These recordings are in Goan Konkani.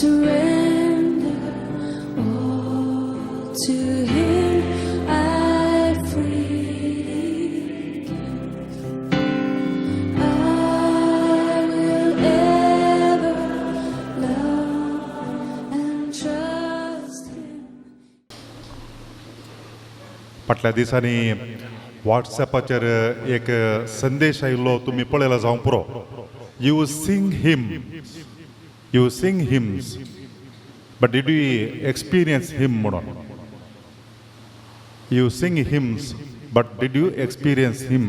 Surrender all to Him. I freely give. I will ever love and trust Him. फाटल्या दिसांनी वॉट्सॅपाचेर एक संदेश आयिल्लो, तुमी पळयला जावंक पुरो. "You sing hymn, you sing hymns, but did you experience Him?" म्हणून. "You sing hymns, but did you experience Him?"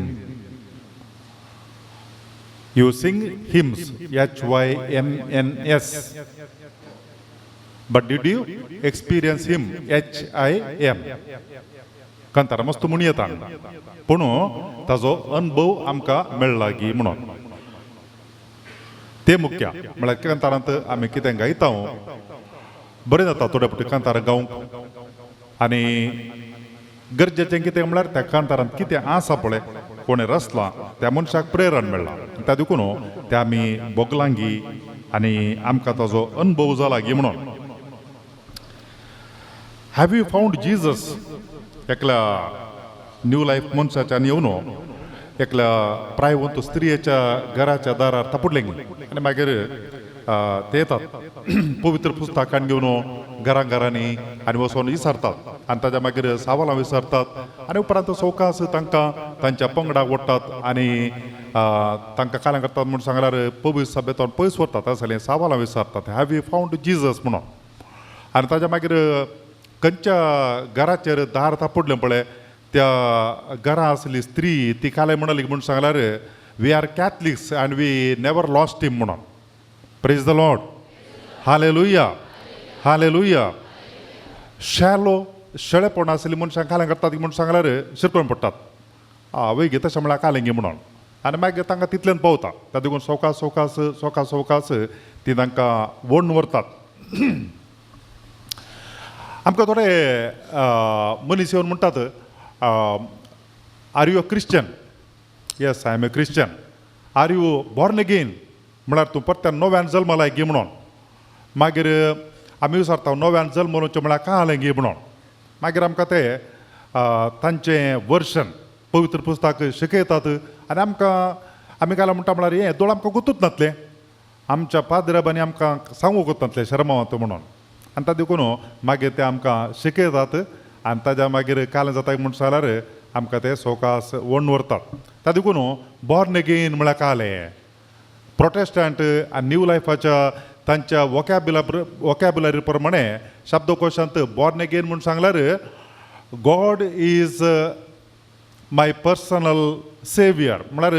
"You sing hymns, hymns, but did you experience Him, Him?" कांतारा मस्त म्हण येता, पूण ताजो अनुभव आमकां मेळ्ळा गी म्हणून ते मुख्य. म्हळ्यार कांतारांत आमी कितें गायता, बरें जाता थोडे फावटी कांतारां गावंक. आनी गरजेचें कितें म्हळ्यार त्या कांतारांत कितें आसा पळय, कोणें रचलां, त्या मनशाक प्रेरण मेळ्ळां, त्या देखून ते आमी भोगलांगी आनी आमकां ताजो अनुभव जाला गी म्हणून. "Have you found Jesus?" एकल्या न्यू लायफ मनशाच्यान येवन एकल्या प्रायवंत स्त्रियेच्या घराच्या दारार थापुडलें आनी मागीर ते येतात पवित्र पुस्तकान घेवन घरां घरांनी आनी वचोन विचारतात आनी ताच्या मागीर सावलां विचारतात आनी उपरांत सवकास तांकां तांच्या पंगडाक ओडटात आनी तांकां काल्यां करतात म्हूण सांगल्यार पवित्र सभेंत पयस व्हरतात. असलें सावलां विचारतात, "Have you found Jesus?" म्हणून. आनी ताच्या मागीर खंयच्या घराचेर दार थापुडलें पळय, त्या घरा आसली स्त्री ती काले म्हणाली म्हूण सांगल्यार, "We are Catholics and we never lost Him" म्हणून. Praise the Lord. Hallelujah, hallelujah. Shallow, शेळेपण आसली मनशां कालें करतात म्हूण सांगल्यार शिरकोन पडटात. आ वय गे, तशें म्हळ्यार कालें गे म्हणून. आनी मागीर तांकां तितल्यान पावता. त्या देखून सवकास सवकास सवकास सवकास ती तांकां ओडून व्हरतात. आमकां थोडे मनीस येवन म्हणटात, "Are you a Christian?" "Yes, I am a Christian." "Are you born again?" म्हळ्यार तूं परत्यान नव्यान जल्मलाय गी म्हणून. मागीर आमी विचारता, नव्यान जल्मलोचें म्हळ्यार कांय जालें गी म्हणून. मागीर आमकां ते तांचें वर्शन पवित्र पुस्तक शिकयतात आनी आमकां आमी काय म्हणटा म्हळ्यार हें दोळ आमकां गुतूच नासलें, आमच्या पाद्रबांनी आमकां सांगूंक नासलें शर्मावत म्हणून. आनी ताका देखून मागीर ते आमकां शिकयतात आनी ताज्या मागीर काल जाता म्हूण सांगल्यार आमकां ते सवकास ओडून व्हरतात. ताका देखून बॉर्न अगेन म्हळ्यार कालें प्रोटेस्टंट आनी न्यू लायफाच्या तांच्या वॉकॅबुलरी प्रमाणे शब्दकोशांत बॉर्न अगेन म्हूण सांगल्यार "God is my personal saviour". म्हळ्यार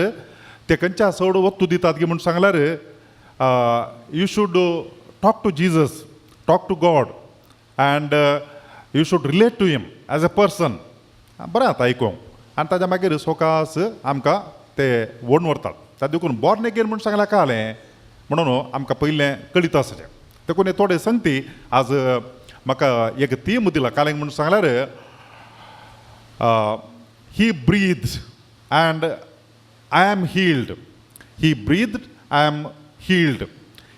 ते खंयच्या चड वत्तू दितात गी म्हूण सांगल्यार you should talk to Jesus, talk to God, and you should relate to Him as a person. बरें आतां आयकूंक. आनी ताज्या मागीर सवकास आमकां ते ओडून व्हरतात. ताका देखून बॉर्न अगेन म्हूण सांगल्यार कळ्ळें म्हणून आमकां पयलें कळीत आसचें. देखून हे थोडे संगती आज म्हाका एक थीम दिला. कालें म्हूण सांगल्यार "He breathed and I am healed." "He breathed, I am healed."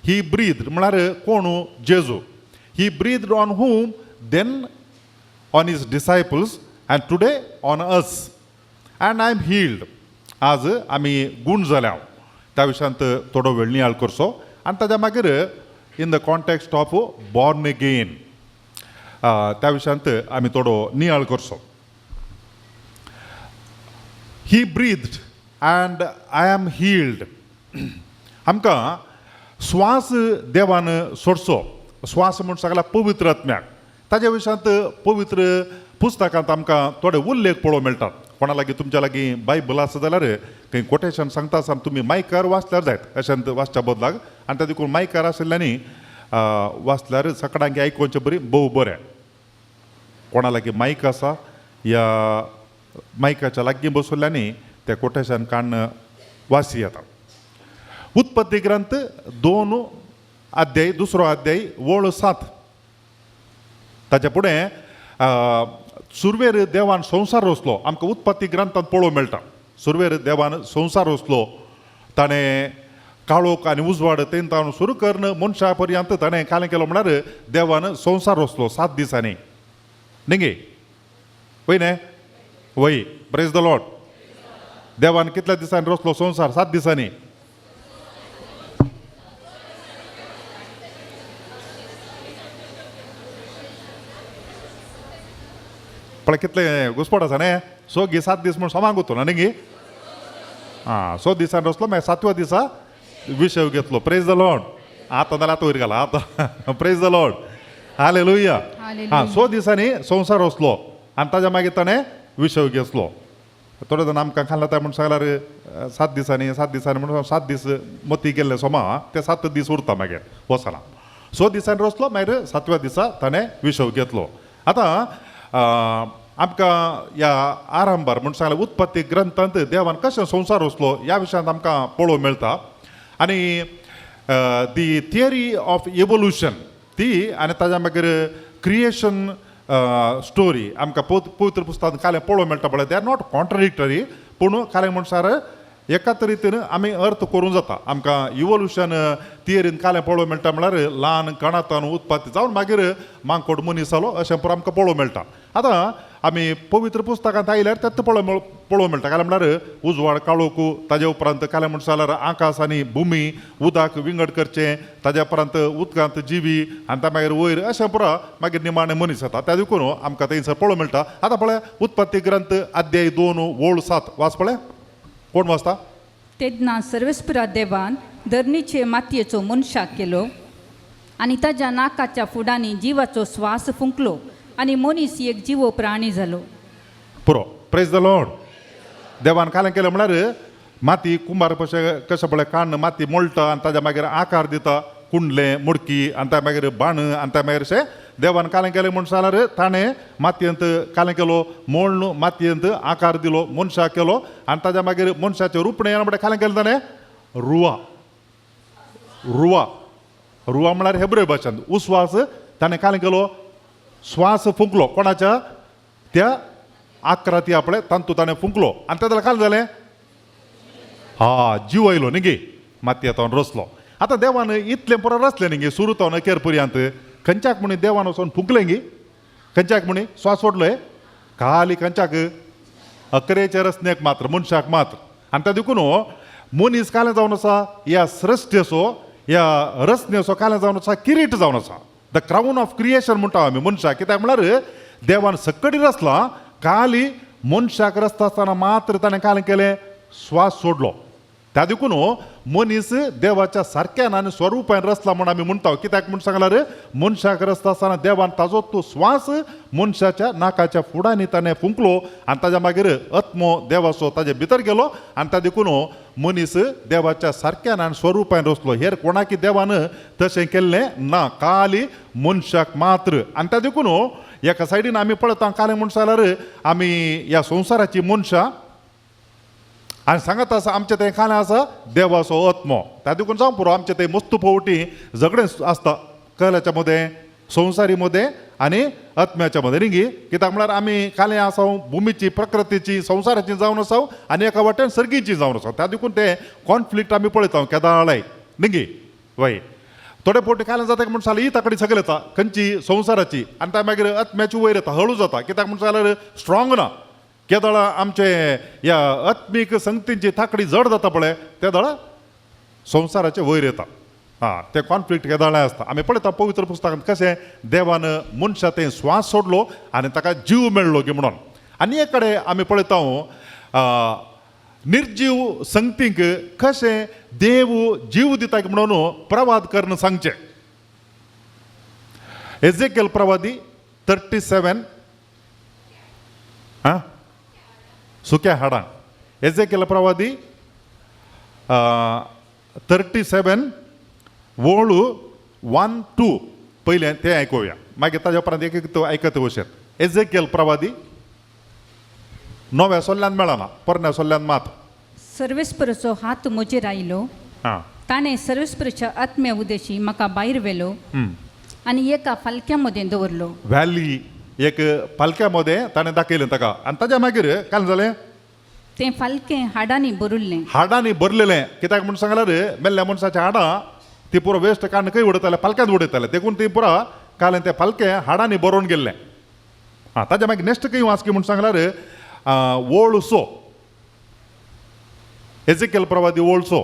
"He breathed" म्हळ्यार कोण? जेजू. He breathed on whom? Then on His disciples and today on us, and I am healed. आज आमी गूण जाल्या. त्या विशयांत थोडो वेळ नियाळ करचो आनी ताच्या मागीर in the context of born again त्या विशयांत आमी थोडो नियाळ करचो. "He breathed and I am healed." आमकां स्वास देवान सोडचो. स्वास म्हूण सांगला पवित्र आत्म्याक. ताज्या विशयांत पवित्र पुस्तकांत आमकां थोडे उल्लेख पळोवंक मेळटात. कोणा लागीं तुमच्या लागीं बायबल आसा जाल्यार खंय कोटेशन सांगता आसतना तुमी मायकार वाचल्यार जायत, अशें वाचच्या बदलाक. आनी त्या देखून मायकार आशिल्ल्यांनी वाचल्यार सगळ्यांक आयकुचें बरी भोव बरें. कोणा लागीं मायक आसा या मायकाच्या लागीं बसवल्ल्यांनी ते कोटेशन काडून वाची येता. उत्पत्ती ग्रंथ 2 अध्याय, दुसरो अध्याय, वळ 7. ताच्या फुडें सुरवेर देवान संवसार रचलो. आमकां उत्पत्ती ग्रंथांत पळोवंक मेळटा, सुरवेर देवान संवसार रचलो. ताणें काळोख आनी उजवाड तेंतावन सुरू करून मनशा पर्यंत ताणें कालें केलो म्हळ्यार देवान संवसार रचलो 7 दिसांनी. न्ही वय न्ही? वय. Praise the Lord. देवान कितल्या दिसांनी रचलो संवसार? 7 दिसांनी. पळय कितले घुसपट आसा न्ही. सो गी 7 दीस म्हूण समांग उरतो ना न्ही. आं, 6 दिसान रचलो, मागीर 7व्या दिसा विशय घेतलो. Praise the Lord. आतां जाल्यार आतां वयर घाला आतां. Praise the Lord. Hallelujah. आं, 6 दिसांनी संवसार रचलो आनी ताज्या मागीर ताणें विशय घेतलो. थोडे जाण आमकां खाल्ला काय म्हूण सांगल्यार 7 दिसांनी 7 दिसांनी म्हणून 7 दीस मती गेल्ले सोमा ते 7 दीस उरता मागीर वचना. 6 दिसांनी रचलो, मागीर 7व्या दिसा ताणें विशय घेतलो. आतां आमकां ह्या आरंभार म्हूण सांगलें उत्पत्ती ग्रंथांत देवान कशें संवसार रचलो ह्या विशयांत आमकां पळोवंक मेळटा. आनी दी थियरी ऑफ एवोल्युशन ती आनी ताज्या मागीर क्रिएशन स्टोरी आमकां पवित्र पुस्तकांत कालें पळोवंक मेळटा. पळय, they are not contradictory, पूण कालें म्हणसार एकाच रितीन आमी अर्थ करूंक जाता. आमकां इवोल्युशन थियरीन कालें पळोवंक मेळटा म्हळ्यार ल्हान कणांतल्यान उत्पत्ती जावन मागीर मांकोड मनीस जालो अशें पुरो आमकां पळोवंक मेळटा. आतां आमी पवित्र पुस्तकांत आयल्यार तें पळोवंक मेळटा. कालें म्हळ्यार उजवाड काळोख, ताजे उपरांत कालें म्हणटा जाल्यार आकाश आनी भुमी, उदक विंगड करचें, ताज्या उपरांत उदकांत जिवी आनी त्या मागीर वयर अशें पुरो मागीर निमाणें मनीस जाता. त्या देखून आमकां थंयसर पळोवंक मेळटा. आतां पळय उत्पत्ती ग्रंथ अध्याय 2 ओळ 7 वाच पळय. कोण वाचता? तेन्ना सर्वेस्परा देवान धरणीचे मातयेचो मनशाक केलो आनी ताज्या नाकाच्या फुडांनी जिवाचो स्वास फुंकलो आनी मनीस एक जिवो प्राणी जालो. पुरो. Praise the Lord. देवान कालें केलें म्हळ्यार माती कुंबार कशें कशें पळय काण्ण माती मोळटा आनी ताज्या मागीर आकार दिता, कुंडलें मुडकी आनी त्या मागीर बाण आनी त्या मागीर अशें देवान कालें केलें म्हूण जाल्यार ताणें मातयेंत कालें केलो, मोळ्ण मातयेंत आकार दिलो, मनशाक केलो आनी ताज्या मागीर मनशाचें रुपणें म्हणल्यार कालें केलें ताणें रुवा. रुवा रुवा म्हळ्यार हेब्रे भाशेंत उस्वास. ताणें कालें केलो, स्वास फुंकलो. कोणाच्या? त्या आक्राती आपले तांतू ताणें फुंकलो आनी तें जाल्यार काल जालें, हा जीव आयलो न्ही गे मातयेंत रचलो. आतां देवान इतलें पुरो रचलें न्ही गे सुरू तो अखेर पर्यंत. खंयच्याक म्हणी देवान वचोन फुंकलें गी? खंयच्याक म्हणी स्वास सोडलो? खाली खंयच्याक? अकरेच्या रचनेक मात्र, मनशाक मात्र. आनी त्या देखून मनीस कालें जावन आसा ह्या सृश्टेचो, ह्या रचनेचो कालें जावन आसा, किरीट जावन आसा. The crown of creation म्हणटा आमी मनशाक. कित्याक म्हळ्यार देवान सकडी रचला, खाली मनशाक रचता आसतना मात्र ताणें कालें केलें, स्वास सोडलो. त्या देखून मनीस देवाच्या सारक्यान आनी स्वरुपान रचला म्हूण आमी म्हणटा. कित्याक म्हूण सांगल्यार मनशाक रचता आसतना देवान ताजो तो स्वास मनशाच्या नाकाच्या फुडांनी ताणें फुंकलो आनी ताज्या मागीर आत्मो देवाचो ताजे भितर गेलो आनी त्या देखून मनीस देवाच्या सारक्यान आनी स्वरुपान रचलो. हेर कोणाकी देवान तशें केल्लें ना, खाली मनशाक मात्र. आनी त्या देखून एका सायडीन आमी पळयता कालें म्हूण सांगल्यार आमी ह्या संवसाराची मनशां आनी सांगत आसा आमचें तें खालें आसा देवाचो आत्मो. त्या देखून जावं पुरो आमचें तें मस्तू फावटी झगडें आसता कहल्याच्या मदें, संवसारी मदें आनी आत्म्याच्या मदें न्ही गी. कित्याक म्हळ्यार आमी खालें आसा भुमीची, प्रकृतीची, संवसाराची जावन आसा आनी एका वाटेन सर्गीची जावन आसा. त्या देखून तें कॉन्फ्लिक्ट आमी पळयता केदाळाय न्ही गी. वय थोडे फावटी कालें जाता म्हूण सांगल्यार ही ताकडी सगळें येता खंयची संवसाराची आनी त्या मागीर आत्म्याची वयर येता, हळू जाता. कित्याक म्हूण सांगल्यार स्ट्रॉंग ना. केदळा आमचे ह्या आत्मीक संगतींची ताकडी जड जाता पळय तेदळा संवसाराचे वयर येता. आं, ते कॉन्फ्लिक्ट केदळाय आसता. आमी पळयता पवित्र पुस्तकांत कशें देवान मनशा तें स्वास सोडलो आनी ताका जीव मेळ्ळो की म्हणून. आनी एक कडेन आमी पळयता निर्जीव संगतींक कशें देव जीव दिता की म्हणून प्रवाद करून सांगचें. एजेकेल प्रवादी 37 आं सुक्या हाडां. एजेकेल प्रवादी 37 वोळ 1 2 पयलें तें आयकुया, मागीर ताज्या उपरांत एक एक आयकत वचत. एजेकेल प्रवादी नव्या सोल्ल्यान मेळना, पोरण्या सोल्ल्यान मात. सर्वेस्पराचो हात म्हजेर आयलो, ताणें सर्वेस्पराच्या आत्म्या उदेशी म्हाका भायर व्हेलो आनी एका फालक्या मदें दवरलो. व्हॅली एक पालक्या मदें ताणें दाखयलें ताका आनी ताज्या मागीर काल जालें तें फालकें हाडांनी भरिल्लें. हाडांनी भरलेलें. कित्याक म्हूण सांगल्यार मेल्ल्या मनशाच्या हाडां ती पुरो वेस्ट काडून खंय उडयताले? पालक्यांत उडयताले. देखून ती पुरो कालें तें पालकें हाडांनी भरोवन गेल्लें. आं, ताज्या मागीर नेक्स्ट खंय वाचकी म्हूण सांगल्यार ओळ सो, एझेकेल प्रवादी ओळ सो.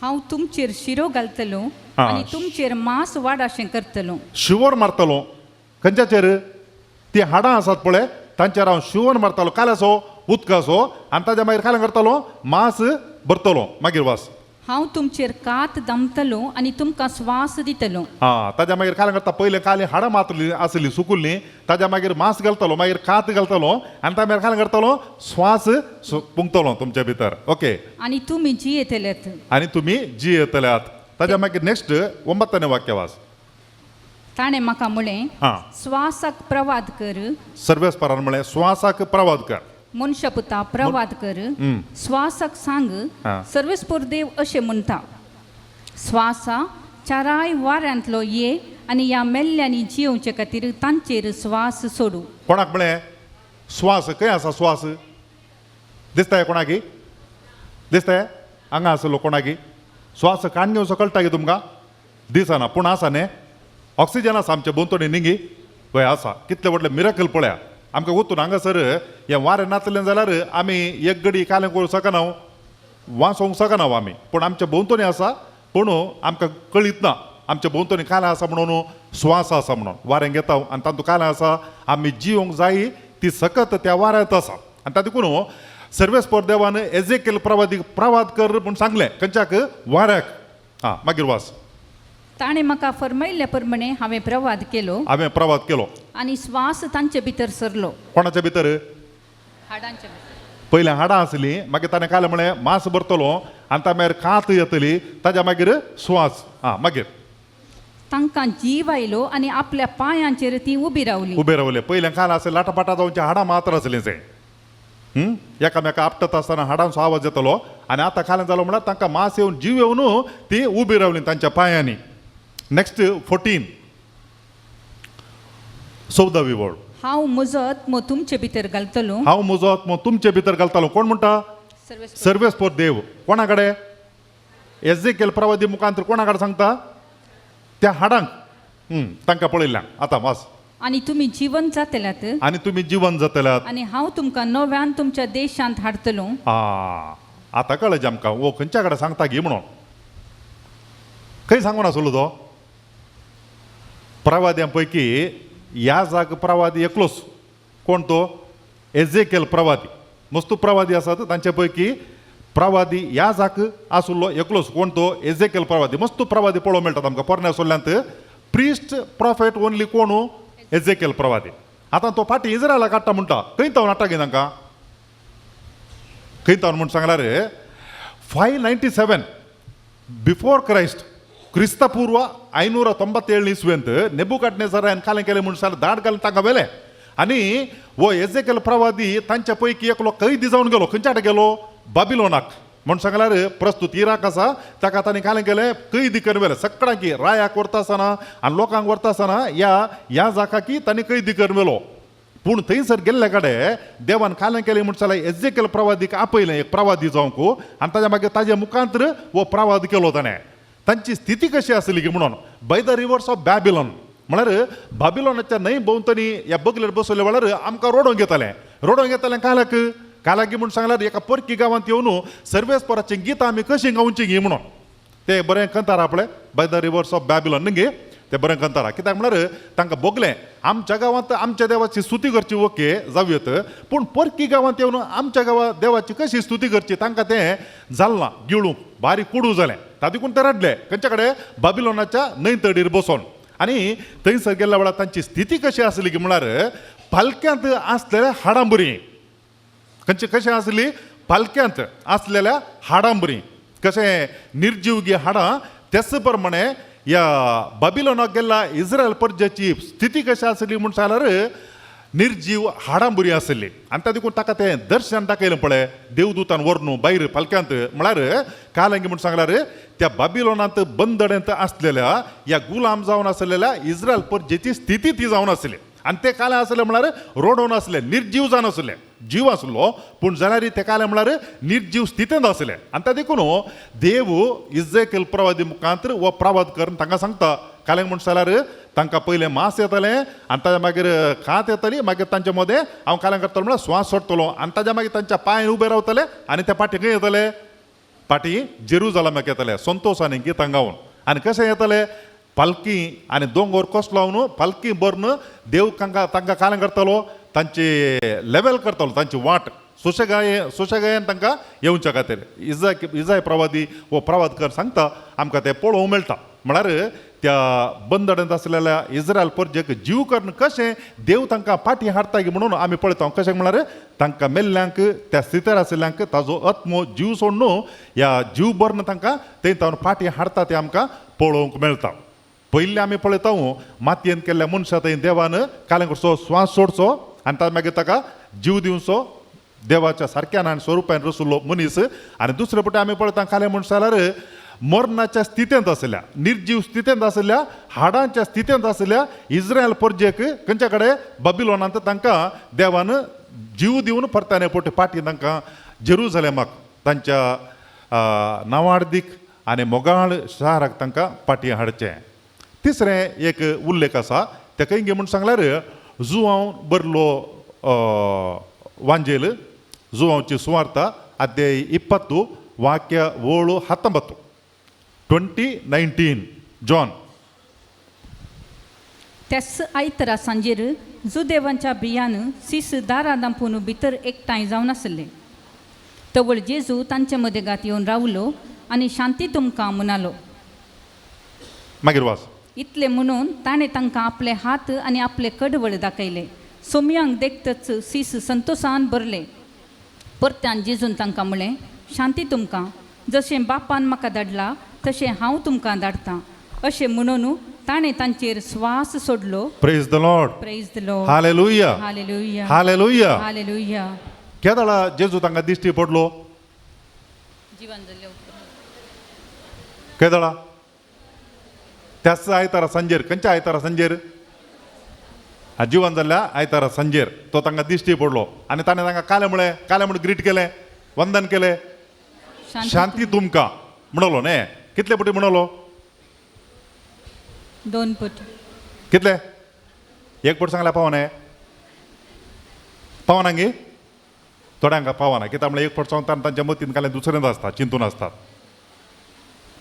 हांव तुमचेर शिरो घालतलो आनी तुमचेर मांस वाडाशें करतलो. शिंवर मारतलो. खंयच्याचेर? ती हाडां आसात पळय तांचेर हांव शिंवर मारतालो. काल्याचो, उदकाचो. आनी ताज्या मागीर कालें करतलो? मांस भरतलो. मागीर वास. हांव तुमचेर कात दमतलो आनी तुमकां स्वास दितलो. आं, ताज्या मागीर कालें करता? पयलें कालें हाडां मातली आसली सुकुल्ली, ताज्या मागीर मांस घालतलो, मागीर कात घालतलो आनी ताज्या मागीर कालें करतलो? स्वास पुंगतलो तुमच्या भितर. ओके. आनी तुमी जियेतलेत. आनी तुमी जियेतल्यात. ताज्या मागीर नेक्स्ट 9 वाक्य वास. ताणें म्हाका म्हळें, स्वासाक प्रवाद कर. सर्वेस्परान म्हळें, स्वासाक प्रवाद कर. मनशापुता, प्रवाद कर, स्वासाक सांग, सर्वेस्पोर देव अशें म्हणटा, स्वासा चाराय वाऱ्यांतलो ये आनी ह्या मेल्ल्यांनी जियोवचे खातीर तांचेर स्वास सोडू. कोणाक म्हळें? स्वास. खंय आसा स्वास? दिसताय कोणाकी? दिसताय? हांगा आसलो कोणाकी? स्वास काण घेवचो कळटा की तुमकां? दिसना, पूण आसा न्ही. ऑक्सिजन आसा आमच्या भोंवतणी न्ही? वय, आसा. कितलें व्हडलें मिराकल पळया. आमकां वतून हांगासर हें वारें नासलें जाल्यार आमी एक गडी कालें करूंक शकना, वाचोवंक शकना आमी. पूण आमच्या भोंवतणी आसा, पूण आमकां कळीत ना आमच्या भोंवतणी कालें आसा म्हणून, स्वास आसा म्हणून. वारें घेता आनी तातूंत कालें आसा, आमी जिवंक जाय ती सकत त्या वाऱ्यांत आसा. आनी तातूंत देखून सर्वेस्पर देवान एझेकेल प्रवादीक प्रवाद कर म्हूण सांगलें. खंयच्याक? वाऱ्याक. आं, मागीर वास. ताणें म्हाका फरमायिल्ल्या प्रमाणे हांवें प्रवाद केलो. हांवें प्रवाद केलो. आनी स्वास तांचे भितर सरलो. कोणाच्या भितर? हाडांच्या भितर. पयलें हाडां आसलीं, मागीर ताणें कालें म्हळें मांस भरतलो आनी ता मागीर कात येतली, ताज्या मागीर स्वास. आं, मागीर तांकां जीव आयलो आनी आपल्या पांयांचेर ती उबी रावली. उबे रावले. पयलें काल आसलें लाटापाटा जावचे हाडां मात्र आसलीं ते, एकामेका आपटत आसतना हाडांचो आवाज येतलो. आनी आतां कालें जालो म्हळ्यार तांकां मांस येवन जीव येवन ती उबी रावली तांच्या पांयांनी. नेक्स्ट 14, 14वी वळ. हांव म्हजो आत्मो तुमचे भितर घालतलो. हांव म्हजो आत्मो तुमचे भितर घालतालो. कोण म्हणटा? सर्वेस्पर देव. कोणा कडेन? एझेकेल प्रवादी मुखांत कोणा कडेन सांगता? त्या हाडांक. तांकां पळयल्या. आतां वास. आनी तुमी जिवन जातल्यात. आनी तुमी जिवन जातल्यात. आनी हांव तुमकां नव्यान तुमच्या देशांत हाडटलो. आतां कळ्ळें आमकां वो खंयच्या कडेन सांगता गी म्हणून. खंय सांगून आसलो तो? प्रवाद्यां पैकी ह्या जाग प्रवादी एकलोच. कोण तो? एझेकेल प्रवादी. मस्तू प्रवादी आसात तांचे पैकी प्रवादी ह्या जाक आसलो एकलोच. कोण तो? एझेकेल प्रवादी. मस्तू प्रवादी पळोवंक मेळटात आमकां पोरण्या सोल्ल्यांत. प्रिस्ट प्रॉफेट ओनली कोण? एझेकेल प्रवादी. आतां तो फाटीं इज्रायलाक हाडटा म्हणटा. खंय तावन हाडटा गे तांकां? खंय तावन म्हूण सांगल्यार 597 बिफोर क्रायस्ट, क्रिस्तपूर्व 597 इस्वेंत नेबुकाडनेझरान कालें केलें म्हूण सांगल्यार दाड घालून तांकां व्हेलें. आनी हो एझेकेल प्रवादी तांच्या पैकी एकलो कैदी जावन गेलो. खंयच्या गेलो? बाबिलोनाक. म्हूण सांगल्यार प्रस्तूत इराक आसा ताका तांणी कालें केलें? कैदी करून व्हेलें. सगळ्यांकी रायाक व्हरता आसतना आनी लोकांक व्हरता आसतना ह्या जाकाकी तांणी कैदी करून व्हेलो. पूण थंयसर गेल्ले कडेन देवान कालें केलें म्हूण सांगल्यार एझेकेल प्रवादीक आपयलें एक प्रवादी जावंक. आनी ताज्या मागीर ताज्या मुखांत हो प्रवाद केलो ताणें. तांची स्थिती कशी आसली की म्हणून by the rivers of Babylon, म्हळ्यार बाबिलोनाच्या न्हंय भोंवतणी ह्या बगलेर बसवले वेळार आमकां रोडोवंक येतालें. रोडोवंक येतालें कालाक कालाकी म्हूण सांगल्यार एका परकी गांवांत येवन सर्वेस्पराचीं गितां आमी कशीं गावचीं गी म्हणून. ते बरें कंतार आपले by the rivers of Babylon न्ही गे, ते बरें कंतारा. कित्याक म्हळ्यार तांकां भोगलें आमच्या गांवांत आमच्या देवाची स्तुती करची ओके जावं येत, पूण परकी गांवांत येवन आमच्या गांवांत देवाची कशी स्तुती करची तांकां तें जालें ना, गिळूंक बारीक कुडू जालें. तातूंत देखून ते रडले. खंयच्या कडेन? बाबिलोनाच्या न्हंय तडीर बसोन. आनी थंयसर गेल्ल्या वेळार तांची स्थिती कशी आसली की म्हळ्यार पालक्यांत आसलेल्या हाडांबरी. खंयची कशें आसली? पालक्यांत आसलेल्या हाडांबरी. कशें निर्जीव गी हाडां तेच प्रमाणे ह्या बाबिलोनाक गेल्ल्या इस्रायल परजेची स्थिती कशी आसली म्हूण सांगल्यार निर्जीव हाडांबरी आसली. आनी त्या देखून ताका तें दर्शन दाखयलें पळय देवदूतान व्हरून भायर पालक्यांत. म्हळ्यार कालंगी म्हूण सांगल्यार त्या बाबिलोनांत बंदडेंत आसलेल्या ह्या गुलाम जावन आसलेल्या इस्रायल परजेची स्थिती ती जावन आसली. आनी ते काले आसले म्हळ्यार रोडोवन आसले, निर्जीव जावन आसले. जीव आसलो पूण जाल्यार ते काले म्हळ्यार निर्जीव स्थितींत आसले. आनी ते देखून देव इजेकेल प्रवादी मुखांत हो प्रवाद करून तांकां सांगता काले म्हण जाल्यार तांकां पयलें मास येतलें आनी ताज्या मागीर खात येतली, मागीर तांच्या मदें हांव कालें करतलो म्हळ्यार स्वास सोडटलो आनी ताज्या मागीर तांच्या पांय उबे रावतले आनी ते फाटीं खंय येतले, फाटीं जेरुजलमाक येतले संतोशान गितां गावन. आनी कशें येतले, पालकी आनी दोंगोर कसलो लावन पालकी भरून देव तांकां तांकां कालें करतलो, तांची लेवल करतलो, तांची वाट सुशेगाये सुशेगायेन तांकां येवच्या खातीर इजाय प्रवादी हो प्रवाद कर सांगता आमकां तें पळोवंक मेळटा. म्हळ्यार त्या बंदडांत आसलेल्या इस्रायल परजेक जीव करून कशें देव तांकां फाटीं हाडटा म्हणून आमी पळयता. कशें म्हळ्यार तांकां मेल्ल्यांक त्या स्थितीर आशिल्ल्यांक ताजो आत्मो जीव सोडून ह्या जीव भरून तांकां थंय तावन फाटीं हाडटा तें आमकां पळोवंक मेळटा. पयलीं आमी पळयता मातयेन केल्ल्या मनशा थंय देवान कालें करचो स्वास सोडचो आनी ताज्या मागीर ताका जीव दिवचो देवाच्या सारक्यान आनी स्वरुपान रसुल्लो मनीस. आनी दुसरे पटे आमी पळयता कालें म्हण जाल्यार मरणाच्या स्थितींत आशिल्ल्या, निर्जीव स्थितींत आशिल्ल्या, हाडांच्या स्थितींत आशिल्ल्या इस्रायल परजेक खंयच्या कडेन बाबिलोनांत तांकां देवान जीव दिवन परताने पोटे फाटीं तांकां जेरुजलेमाक तांच्या नांवाडदीक आनी मोगाळ शाराक तांकां फाटीं हाडचें. तिसरें एक उल्लेख आसा तें खंय म्हूण सांगल्यार जुवांव बरलो वांजेल, जुवांवची सुवार्ता अध्याय 20 ವಾಕ್ಯ 7 19 20:19 जॉन. त्याच आयतरा सांजेर जुदेवांच्या बियान सीस दारां दांपून भितर एकठांय जावन आसले. तवळ जेजू तांचे मदेगात येवन रावलो आनी शांती तुमकां म्हणालो. मागीर वास इतले म्हणून ताणें तांकां आपले हात आनी आपले कडवळ दाखयले. सोमयांक देखतच सीस संतोसान भरले. परत्यान जेजून तांकां म्हळें, शांती तुमकां, जशें बापान म्हाका धाडला तशें हांव तुमकां धाडटां. अशें म्हणून ताणें तांचेर स्वास सोडलो. Praise the Lord, praise the Lord, hallelujah, hallelujah, hallelujah, hallelujah. केदळा जेजू तांकां दिश्टी पडलो? जिवन जाल्ले उपरांत. केदळा? त्याच आयतारा सांजेर. खंयच्या आयतारा सांजेर? जिवन जाल्ल्या आयतारा सांजेर तो तांकां दिश्टी पडलो आनी ताणें तांकां कालें म्हळें, कालें म्हण ग्रीट केलें, वंदन केलें, शांती तुमकां म्हणलो न्ही. कितले पटी म्हणलो? 2 पटी. कितले? एक पट सांगल्या पावना, पावना गे थोड्यांक पावना, कित्याक म्हळ्यार एक पट सांगता आनी तांच्या मतीन कालें दुसरेंच आसता, चिंतून आसतात.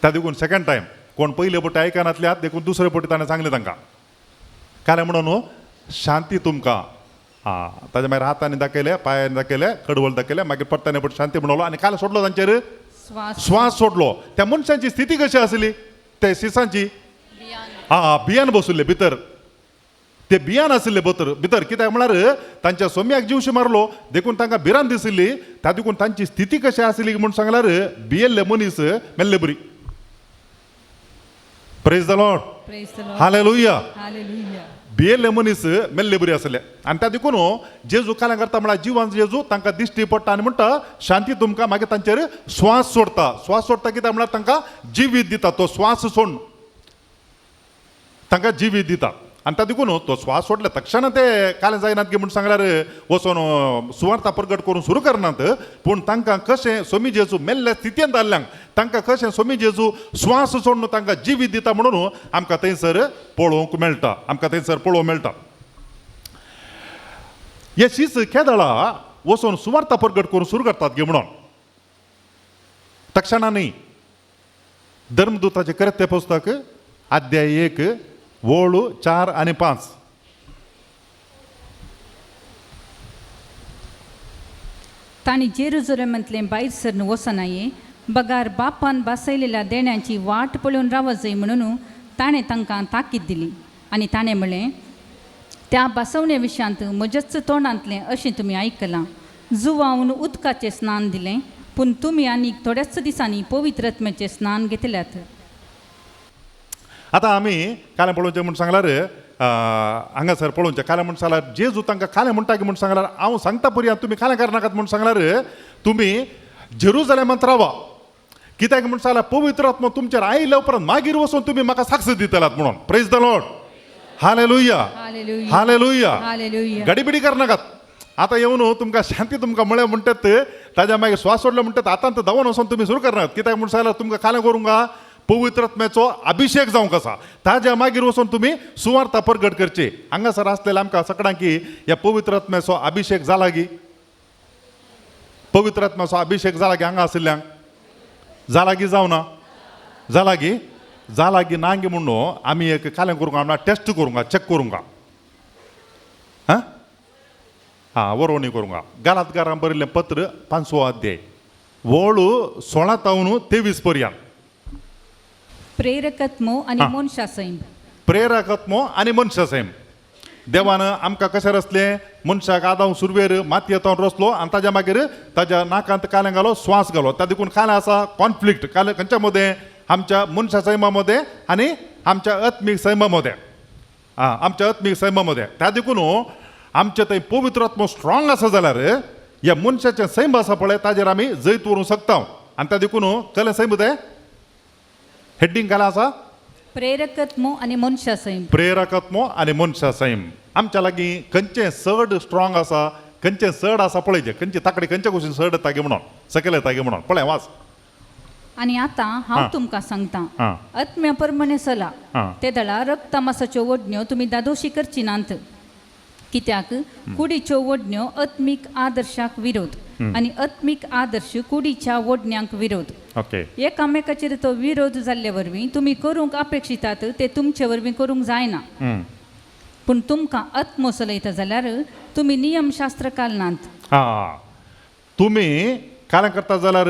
त्या देखून सेकंड टायम कोण पयले पटी आयकनातल्यात देखून दुसरे पटी ताणें सांगलें तांकां कालें म्हणून शांती तुमकां. आं, ताज्या मागीर हातांनी दाखयलें, पांयांनी दाखयलें, कडवळ दाखयलें, मागीर परताने पट शांती म्हणलो आनी काल सोडलो तांचेर स्वास सोडलो. त्या मनशांची स्थिती कशी आसली? ते सिसांची आं बियान बसुल्ले भितर, ते बियान आशिल्ले भितर भितर कित्याक म्हळ्यार तांच्या सोम्याक जीवशी मारलो देखून तांकां भिरांत दिशिल्ली. त्या देखून तांची स्थिती कशी आसली म्हूण सांगल्यार भियेल्ले मनीस मेल्ले बरी. Praise the Lord, hallelujah. भियेल्ले मनीस मेल्ले बरी आसले आनी त्या देखून जेजू काल्यां करता म्हळ्यार जिवान जेजू तांकां दिश्टी पडटा आनी म्हणटा शांती तुमकां. मागीर तांचेर स्वास सोडटा. स्वास सोडटा कित्याक म्हळ्यार तांकां जिवीत दिता. तो स्वास सोडून तांकां जिवीत दिता आनी त्या देखून तो स्वास सोडले तक्षण ते कालें जायनात गी म्हूण सांगल्यार वचोन सुवार्ता प्रगट करून सुरू करनात, पूण तांकां कशें सोमी जेजू मेल्ल्या स्थितींत आसल्यांक तांकां कशें सोमी जेजू स्वास सोडून तांकां जिवीत दिता म्हणून आमकां थंयसर पळोवंक मेळटा. आमकां थंयसर पळोवंक मेळटा. हे शीस केदळा वचोन सुवार्ता प्रगट करून सुरू करतात गी म्हणून तक्षणा न्ही. धर्मदूताचें कृत्य पुस्तक अध्याय 1 ओळ 4 आणि 5. तांणी जेरुजलेमांतलें भायर सरन वचनाये बगार बापान बसयलेल्या देण्याची वाट पळोवन रावजय म्हणून ताणें तांकां ताकीद दिली. आनी ताणें म्हळें, त्या बसवणे विशयांत म्हज्याच तोंडांतलें अशें तुमी आयकलां. जुवावन उदकाचें स्नान दिलें, पूण तुमी आनीक थोड्याच दिसांनी पवित्र आत्म्याचें स्नान घेतल्यात. आतां आमी कालें पळोवचें म्हूण सांगल्यार हांगासर पळोवचें कालें म्हूण सांगल्यार जेजू तांकां कालें म्हणटा की म्हूण सांगल्यार हांव सांगता पर्यंत तुमी कालें करनाकात म्हूण सांगल्यार तुमी जेरुजलेमांत रावा, कित्याक म्हूण सांगल्यार पवित्र आत्मा तुमचेर आयल्या उपरांत मागीर वचून तुमी म्हाका साक्ष दितलात म्हणून. Praise the Lord, Hallelujah. Hallelujah. Hallelujah. Hallelujah. गडीबिडी करनाकात. आतां येवन तुमकां शांती तुमकां म्हळें म्हणटात, ताज्या मागीर श्वास सोडले म्हणटात, आतां आतां धांवन वचोन तुमी सुरू करनात. कित्याक म्हूण सांगल्यार तुमकां कालें करूंक पवित्र आत्म्याचो अभिशेक जावंक आसा. ताज्या मागीर वचून तुमी सुवार्ता परगट करची. हांगासर आसलेल्या आमकां सगळ्यांकी ह्या पवित्र आत्म्याचो अभिशेक जाला गी? पवित्र आत्म्याचो अभिशेक जाला गी हांगा आशिल्ल्यांक? जाला गी जावना? जाला गी? जाला गी ना गी म्हणून आमी एक कालें करूंक आमकां टेस्ट करूंक, चॅक करूंक, हां हां वरोवणी करूंक. गालातकारां बरयल्लें पत्र 5वो अध्याय वळू 16 तावन 23 पर्यंत. प्रेरकत्मो आनी मनशा सैम. प्रेरकत्मो आनी मनशा सैम. देवान आमकां कशें रचलें? मनशाक आदाव सुरवेर मातयेंत रचलो आनी ताज्या मागीर ताज्या नाकांत कालें घालो, स्वास घालो. त्या देखून कालें आसा कॉन्फ्लिक्ट. कालें खंयच्या मदें? आमच्या मनशा सैमा मदें आनी आमच्या आत्मीक सैमा मदें. आं, आमच्या आत्मीक सैमा मदें. त्या देखून आमचें थंय पवित्र आत्मो स्ट्रॉंग आसा जाल्यार ह्या मनशाचें सैम आसा पळय ताजेर आमी जैत व्हरूंक शकता. आनी त्या देखून कलें सैम तें हेडींग कालें आसा प्रेरकत्मो आनी मनशा सैम. प्रेरकत्मो आनी मनशा सैम. आमच्या लागीं खंयचें चड स्ट्रॉंग आसा, खंयचें चड आसा पळयचें, खंयची ताकडी खंयच्या कुशीन चड येता गे म्हणून, सकयल येता गे म्हणून पळय वाच. आनी आतां हांव तुमकां सांगता, आत्म्या प्रमाणे चला, ते दळा रक्तमासाच्यो वडण्यो तुमी दादोशी करची नात. कित्याक कुडीच्यो वडण्यो आत्मीक आदर्शाक विरोध आनी आत्मीक आदर्श कुडीच्या वडण्यांक विरोध. ओके. एकामेकाचेर तो विरोध जाल्ले वरवीं तुमी करूंक अपेक्षितात ते तुमचे वरवीं करूंक जायना. पूण तुमकां आत्मो चलयता जाल्यार तुमी नियमशास्त्र कालनात. हां, तुमी कालें करता जाल्यार,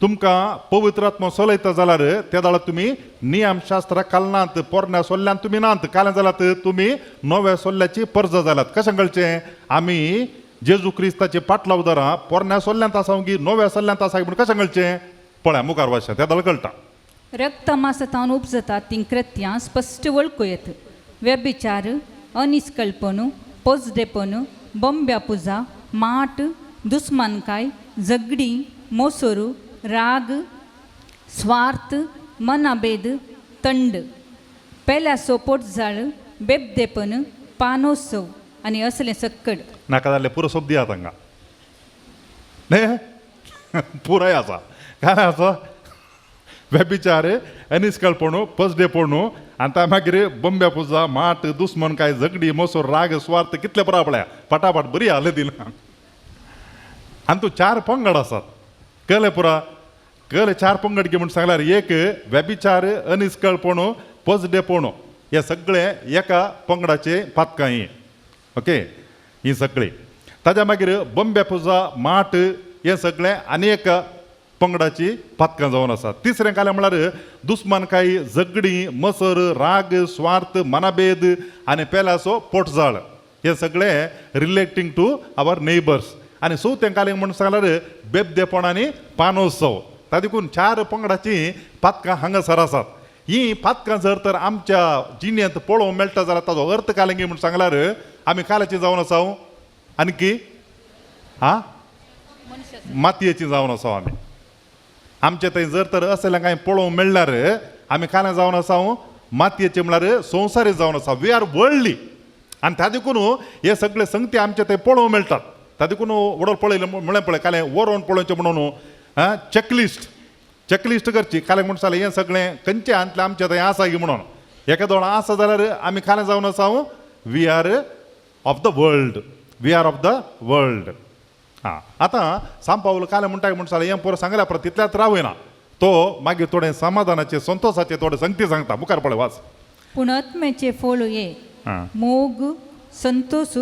तुमकां पवित्र आत्मो चलयता जाल्यार त्या वेळार तुमी नियमशास्त्र कालनात. पोरण्या सोल्ल्यान तुमी नात. कालें जाल्यात तुमी नव्या सोल्ल्याची परजा जाल्यात. कशें कळचें? आमी जेजू क्रिस्ताचे पाटलावदारां पोरण्या सोल्ल्यांत आसा की नव्या सोल्ल्यांत आसा म्हूण कशें कळचें? पळया मुखार वाचशें, त्या वेळार कळटा. रक्तमास तावन उपजतात तीं कृत्यां स्पश्ट वळखू येत. व्यभिचार, अनिस्कल्पन, पोजडेपण, बोंब्या पुजा, माट, दुस्मानकाय, झगडीं, मोसोरू, राग, स्वार्थ, मनाभेद, तंड, पेल्यासो पोटजाळ, बेबदेपण, पानोत्सव आनी असलें सक्कड. नाका जाल्लें पुरो सोब दियात हांगा. न्ही पुराय आसा. काय आसा? व्यभिचार, अनिस्कळपणू, पसडेपणू आनी त्या मागीर बंब्या पुजा, माट, दुस्मन काय, झगडी, मोसोर, राग, स्वार्थ, कितले पुरा पळया पटापट बरी हाल दिला. आनी तूं 4 पंगड आसात. कळ्ळें पुरा? कळ्ळें? 4 पंगड की म्हूण सांगल्यार एक व्यभिचार, अनिस्कळपणू, पसडेपणू, हे सगळे एका पंगडाचे पातकां ही. ओके, ही सगळीं. ताज्या मागीर बंब्या पुजा, माट, हे सगळें आनी एका पंगडाची पातकां जावन आसा. तिसरें कालें म्हळ्यार दुस्मानकाय, झगडीं, मसर, राग, स्वार्थ, मनाभेद आनी पेल्याचो पोटजाळ, हे सगळें रिलेटींग टू our neighbours. आनी चवथें कालें म्हूण सांगल्यार बेबदेपण आनी पानोत्सव. ता देखून 4 पंगडाचीं पातकां हांगासर आसात. हीं पातकां जर तर आमच्या जिणेंत पळोवंक मेळटा जाल्यार ताजो अर्थ कालें म्हूण सांगल्यार आमी काल्याची जावन आसा आनी आं मातयेची जावन आसा आमी. आमचे थंय जर तर असलें कांय पळोवंक मेळ्ळ्यार आमी काल्यां जावन आसा, मातयेचे म्हळ्यार संवसारी जावन आसा. We are worldly. आनी त्या देखून हे सगळे संगती आमचे थंय पळोवंक मेळटात. त्या देखून वडोल पळयलें म्हळें पळय कालें वरोवन पळोवचें म्हणून आं चॅकलिस्ट, चॅकलिस्ट करची. कालें म्हूण सांगलें हें सगळें खंयचें हातलें आमचें थंय आसा की म्हणून. एका दोळा आसा जाल्यार आमी कालें जावन आसा, we are of the world, we are of the world. हां, आतां सांपावल कालें म्हणटा म्हूण सांगलें हें पोर सांगल्या परत तितल्यात रावयना तो, मागीर थोडें समाधानाचें संतोसाचें थोडें संगती सांगता. मुखार पळय वाच. पूण आत्म्याचे फळ हे आं मोग, संतोष,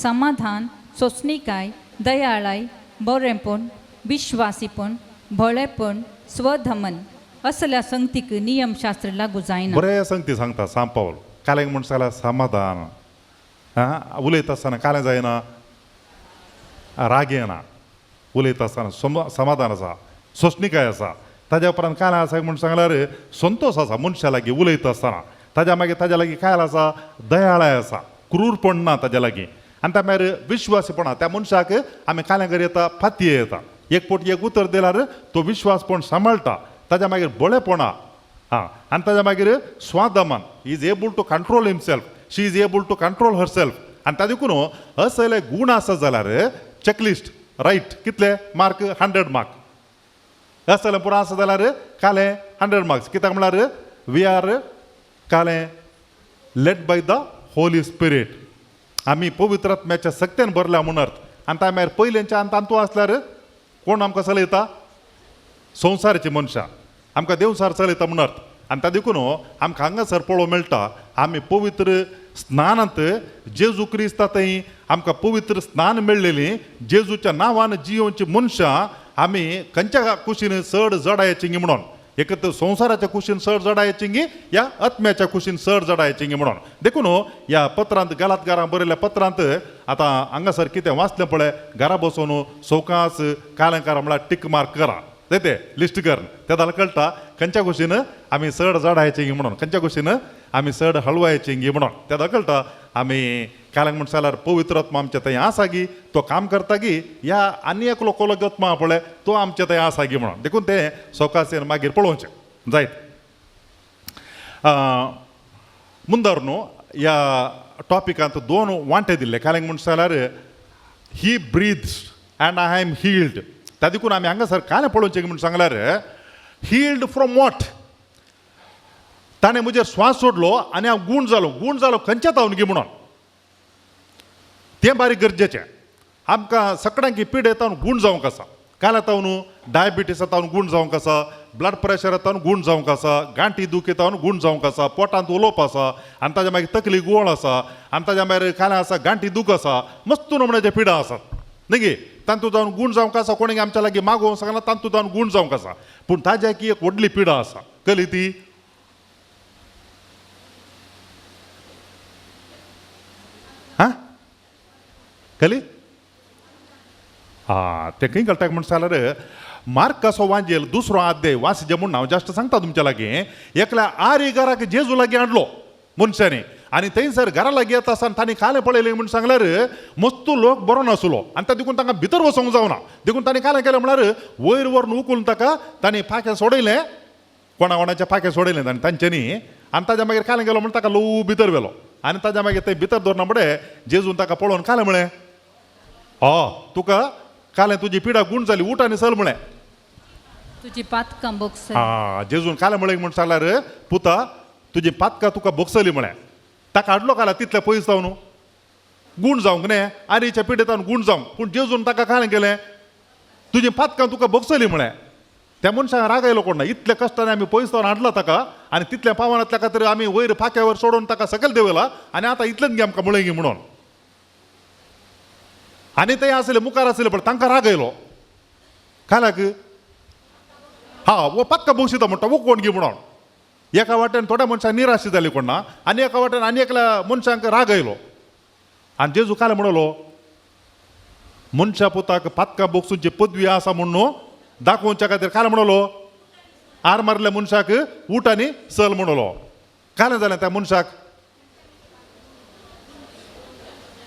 समाधान, सोंसणीकाय, दयाळाय, बरेंपण, विश्वासीपण, भोळेपण, स्वधमन. असल्या संगतीक नियमशास्त्र लागू जायना. बरें संगती सांगता सांपावल. कालें म्हूण सांगल्यार समाधान. आं, उलयता आसतना कालें जायना, राग येना, उलयता आसतना समाधान आसा, सोंसणीकाय आसा. ताज्या उपरांत कालें आसा म्हूण सांगल्यार संतोश आसा मनशा लागीं उलयता आसतना. ताज्या मागीर ताज्या लागीं काय आसा? दयाळाय आसा, क्रूरपण ना ताज्या लागीं. आनी त्या मागीर विश्वासीपणा, त्या मनशाक आमी कालें कर येता, फातये येता, एक पोट एक उतर दिल्यार तो विश्वासपण सांबाळटा. ताज्या मागीर बळेपणा, आं, आनी ताज्या मागीर स्वादमान, is able to control himself. She is able to control herself. आनी ताका देखून असले गूण आसा जाल्यार चॅकलिस्ट रायट कितले मार्क 100 मार्क. असले पुरो आसा जाल्यार कालें 100 मार्क्स. कित्याक म्हळ्यार we are कालें led by the Holy Spirit. आमी पवित्र आत्म्याच्या सक्त्यान भरल्या म्हूण अर्थ. आनी ता मागीर पयलेंच्या आनी तांतू आसल्यार कोण आमकां चलयता? संवसाराची मनशां आमकां देवसार चलयता म्हूण अर्थ. आनी ता देखून आमकां हांगासर पळोवंक मेळटा आमी पवित्र स्नानांत जेजू क्रिस्ता थंय आमकां पवित्र स्नान मेळ्ळेली जेजूच्या नांवान जियोवची मनशां आमी खंयच्या कुशीन चड जडायची म्हणून, एक तर संवसाराच्या कुशीन चड जडायची या आत्म्याच्या कुशीन चड जडायची म्हणून. देखून ह्या पत्रांत गलातगारां बरयल्ल्या पत्रांत आतां हांगासर कितें वाचलें पळय, घरा बसून सवकास कालेंकारां म्हळ्यार टीक मार्क करा, ते लिस्ट कर, ते जाल्यार कळटा खंयच्या कुशीन आमी चड जडायची म्हणून, खंयच्या कुशीन आमी चड हळवायची म्हणून. ते जाल्यार कळटा आमी काल्यांक म्हण जाल्यार पवित्र आत्मा आमच्या थंय आसा गी, तो काम करता गी, ह्या आनी एकलो कोलो आत्मा पळय तो आमच्या थंय आसा गी म्हणून. देखून तें सवकासेन मागीर पळोवचें जायत. मुंदर न्हू ह्या टॉपिकांत दोन वांटे दिल्ले. काल्यांक म्हण जाल्यार he breathes and I am healed. ता देखून आमी हांगासर कालें पळोवचें म्हूण सांगल्यार हिल्ड फ्रॉम what? ताणें म्हजेर स्वास सोडलो आनी हांव गूण जालो. गूण जालो खंयच्या तावन गी म्हणून तें बारीक गरजेचें. आमकां सगळ्यांक पिडे तावन गूण जावंक आसा. काल तावन डायबिटीसा तावन गूण जावंक आसा, ब्लड प्रेशरा तावन गूण जावंक आसा, गांठी दुखी तावन गूण जावंक आसा, पोटांत उलोवप आसा, आनी ताज्या मागीर तकली गोळ आसा, आनी ताज्या मागीर काल आसा गांठी दूख आसा, मस्त नमुन्याचे पिडा आसात न्ही गे. तांतू जावन गूण जावंक आसा. कोणीक आमच्या लागीं मागोवंक सांगला तांतू जावन गूण जावंक आसा. पूण ताज्या की एक व्हडली पिडा आसा, कली ती हां कली हां तें खंय कळटा म्हण जाल्यार मार्कासो वांजेल दुसरो आद्याय वाचचें म्हूण हांव जास्त सांगता तुमच्या लागीं. एकल्या आरी घराक जेजू लागीं हाडलो मनशांनी आनी थंयसर घरा लागीं येता आसतना तांणी कालें पळयलें म्हूण सांगल्यार मस्त लोक बरो नासलो आनी ताका देखून तांकां भितर वचोंक जावना. देखून तांणी कालें केलें म्हळ्यार वयर व्हरून उखलून ताका तांणी पाखें सोडयलें, कोणा कोणाचें पाखें सोडयलें तांणी तांच्यांनी. आनी ताज्या मागीर कालें गेलो म्हण ताका ल्हवू भितर व्हेलो आनी ताज्या मागीर थंय भितर दवरना फुडें जेजून ताका पळोवन कालें म्हळें, हय तुका कालें तुजी पिडा गूण जाली, उठ आनी चल म्हळें. तुजी पातकां भोगसली. आं जेजून कालें म्हळें म्हण सांगल्यार पुता तुजी पातकां तुका भोगसली म्हळें. ताका हाडलो काला तितले पयस जावन गूण जावंक न्ही, आरीच्या पिडेतावन गूण जावंक, पूण जेजून ताका कालें केलें तुजी पातकां तुका भोगसली म्हळें. त्या मनशाक राग आयलो कोण ना, इतले कश्टान आमी पयस जावन हाडला ताका आनी तितल्या पावनांतल्या खातीर आमी वयर पाख्यावर सोडून ताका सकयल देंवयला आनी आतां इतलेंच गे आमकां म्हळें गी म्हणून. आनी ते आसले मुखार आसले पण तांकां राग आयलो कालाक हा वो पातकां भोगशिता म्हणटा वो कोण गी म्हणून. एका वाटेन थोड्या मनशांक निराश जाली कोण ना आनी एका वाटेन आनी एकल्या मनशांक राग आयलो. आनी जेजू काल म्हणलो मनशा पुताक पातकां भोगसूची पदवी आसा म्हूण न्हू दाखोवच्या खातीर काल म्हणलो आर मारल्या मनशाक उठ आनी चल म्हणलो. काल जालें त्या मनशाक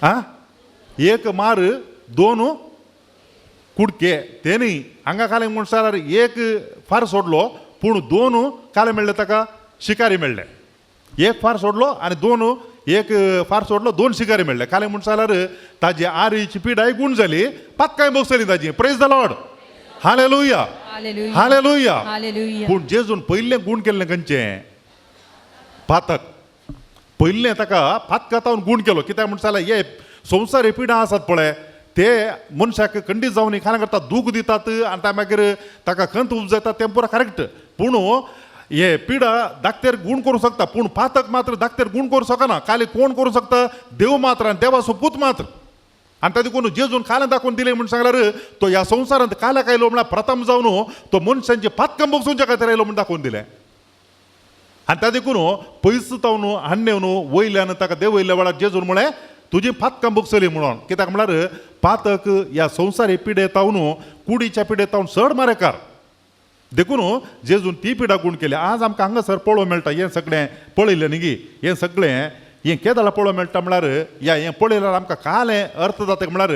आं एक मार दोन कुडके ते न्ही हांगा कालें म्हण जाल्यार एक फार सोडलो पूण दोन काले मेळ्ळे ताका शिकारी मेळ्ळे. एक फार सोडलो आनी दोन एक फार सोडलो दोन शिकारी मेळ्ळे. कालें म्हण जाल्यार ताजी आरीची पिडाय गूण जाली, पातकांय भोगसली ताजी. Praise the Lord, hallelujah, hallelujah. Hallelujah. पूण जेजून पयलें गूण केल्लें खंयचें? पातक. पयलें ताका पातका तावन गूण केलो. कित्याक म्हण जाल्यार हे संवसार पिडा आसात पळय ते मनशाक खंडीत जावन खाणां करता दूख दितात आनी त्या मागीर ताका खंत उपजयतात तें पुरो करेक्ट. पूण हे पिडा दाक्तेर गूण करूंक शकता पूण पातक मात्र दाक्तेर गूण करूंक शकना. खाली कोण करूंक शकता? देव मात्र आनी देवाचो पूत मात्र. आनी ताका देखून जेजून कालें दाखोवन दिलें म्हूण सांगल्यार तो ह्या संवसारांत काल्याक आयलो म्हळ्यार प्रथम जावन तो मनशांची पातकां भोगसूच्या खातीर आयलो म्हूण दाखोवन दिलें. आनी ताका देखून पयस तावन हाडणेवन वयल्यान ताका देवयल्ल्या वेळार जेजून म्हळें तुजी पातकां भोगसली म्हणून. कित्याक म्हळ्यार पातक ह्या संवसारी पिडे तावन कुडीच्या पिडे तावन चड मारेकार. देखून जेजून ती पिडा गूण केली. आज आमकां हांगासर पळोवंक मेळटा हें सगळें पळयलें न्ही गी, हें सगळें हें केदळा पळोवंक मेळटा म्हळ्यार ह्या हें पळयल्यार आमकां कालें अर्थ जाता म्हळ्यार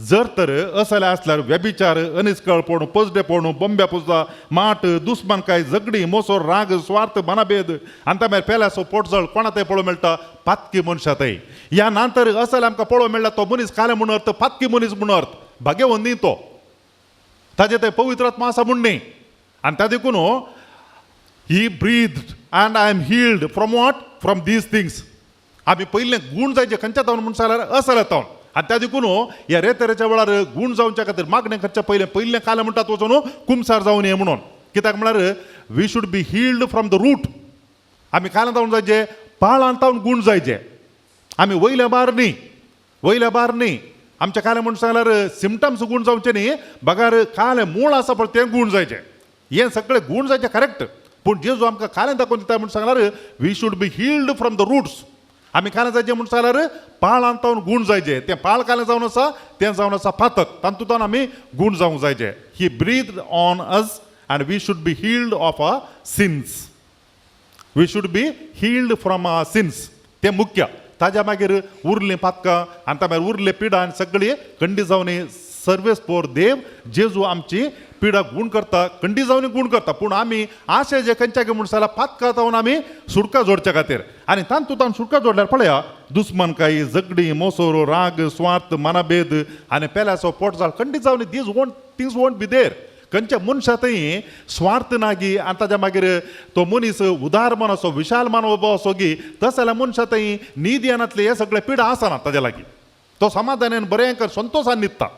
जर तर असले आसल्यार व्यभिचार, अनिस्कळपण, पजडेपण, बोंब्या पुजा, माट, दुस्मानकाय, झगडी, मोसोर, राग, स्वार्थ, मनाभेद आनी त्या मागीर पेल्याचो पोटजळ कोणा थंय पळोवंक मेळटा? पातकी मनशा थंय. ह्या नंतर असले आमकां पळोवंक मेळटा तो मनीस काले म्हूण अर्थ पातकी मनीस म्हूण अर्थ भाग्यवंत न्ही तो, ताजे थंय पवित्र आत्मा आसा म्हूण न्ही. आनी त्या देखून he breathed and I am healed from what? From these things. आमी पयलें गूण जायचे खंयच्या तावन म्हूण सांगल्यार असल्या तावन. आनी त्या देखून ह्या रेतरेच्या वेळार गूण जावच्या खातीर मागणें करचें पयलें पयलें कालें म्हणटात वचून कुमसार जावन ये म्हणून. कित्याक म्हळ्यार we should be healed from the root. आमी काल्यां तावन जायचे, पाळां तावन गूण जायचे. आमी वयल्या बार न्ही, वयल्या बार न्ही. आमच्या कालें म्हूण सांगल्यार सिमटम्स गूण जावचे न्ही, बगार कालें मूळ आसा पळय तें गूण जायचें. हें सगळें गूण जायचें करेक्ट, पूण जेजू आमकां कालें दाखोवन दिता म्हूण सांगल्यार we should be healed from the roots. आमी कालें जायचें म्हूण सांगल्यार पाळां तावन गूण जायचें. तें पाळ कालें जावन आसा तें जावन आसा पातक, तातूंत आमी गूण जावंक जायचें. He breathe on us and we should be healed of our sins. We should be healed from our sins, तें मुख्य. ताज्या मागीर उरलीं पातकां आनी त्या मागीर उरले पिडा आनी सगळी कंडी जावन सर्वेस पोर देव जेजू आमची पिडा गूण करता, कंडी जावन गूण करता. पूण आमी आशे जे खंयच्या म्हूण जाल्यार पातकां जावन आमी सुटका जोडच्या खातीर. आनी तातूंत आमी सुटका जोडल्यार पळया दुस्मानकाय, झगडी, मोसोरो, राग, स्वार्थ, मनाभेद आनी पेल्याचो पोटजाळ कंडी जावन these won't things won't be there. खंयच्या मनशा थंय स्वार्थ नागी आनी ताज्या मागीर तो मनीस उदार मनाचो, विशाल मानव असो गी, तस जाल्यार मनशा थंय न्हीद येनातले हे सगळे पिडा आसना ताज्या लागीं. तो समाधानान बरें कर संतोशान न्हिदता.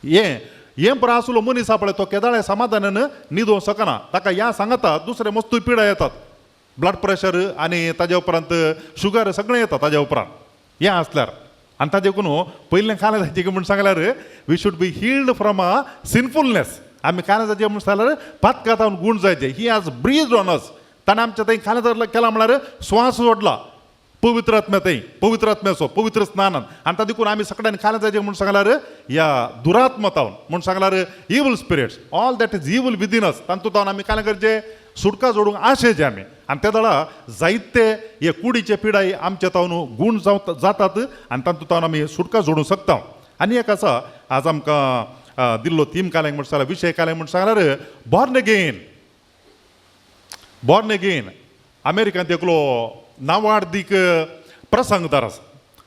हें हें पळय आसलो मनीस आसा पळय तो केदाळे समाधानान न्हिदोंक शकना. ताका ह्या सांगता दुसरे मस्तूय पिडा येतात, ब्लड प्रेशर आनी ताज्या उपरांत शुगर सगळें येता ताज्या उपरांत हें आसल्यार. आनी ताजे देखून पयलें खालें जायचें म्हूण सांगल्यार we should be healed from a sinfulness. आमी खालें जायचें म्हूण सांगल्यार पातकां तावन गूण जायचें. He has breathed on us. ताणें आमच्या थंय खालें केलां म्हळ्यार स्वास सोडला पवित्र आत्म्या थंय, पवित्र आत्म्याचो पवित्र स्नानान. आनी ता देखून आमी सगळ्यांनी खालें जायचें म्हूण सांगल्यार ह्या दुरात्म तावन म्हूण सांगल्यार evil spirits, all that is evil within us, तातूंत तावन आमी खालें करचें सुटका जोडूंक आशेचें आमी. आनी ते दळा जायते हे कुडीचे पिडाय आमच्या तावन गूण जातात आनी तातूंत तावन आमी सुटका जोडूंक शकता. आनी एक आसा आज आमकां दिल्लो थीम कालें म्हूण सांगल्यार विशय कालें म्हूण सांगल्यार बॉर्न अगेन. बॉर्न अगेन अमेरिकांत एकलो नावाडदीक प्रसंगदार आसा.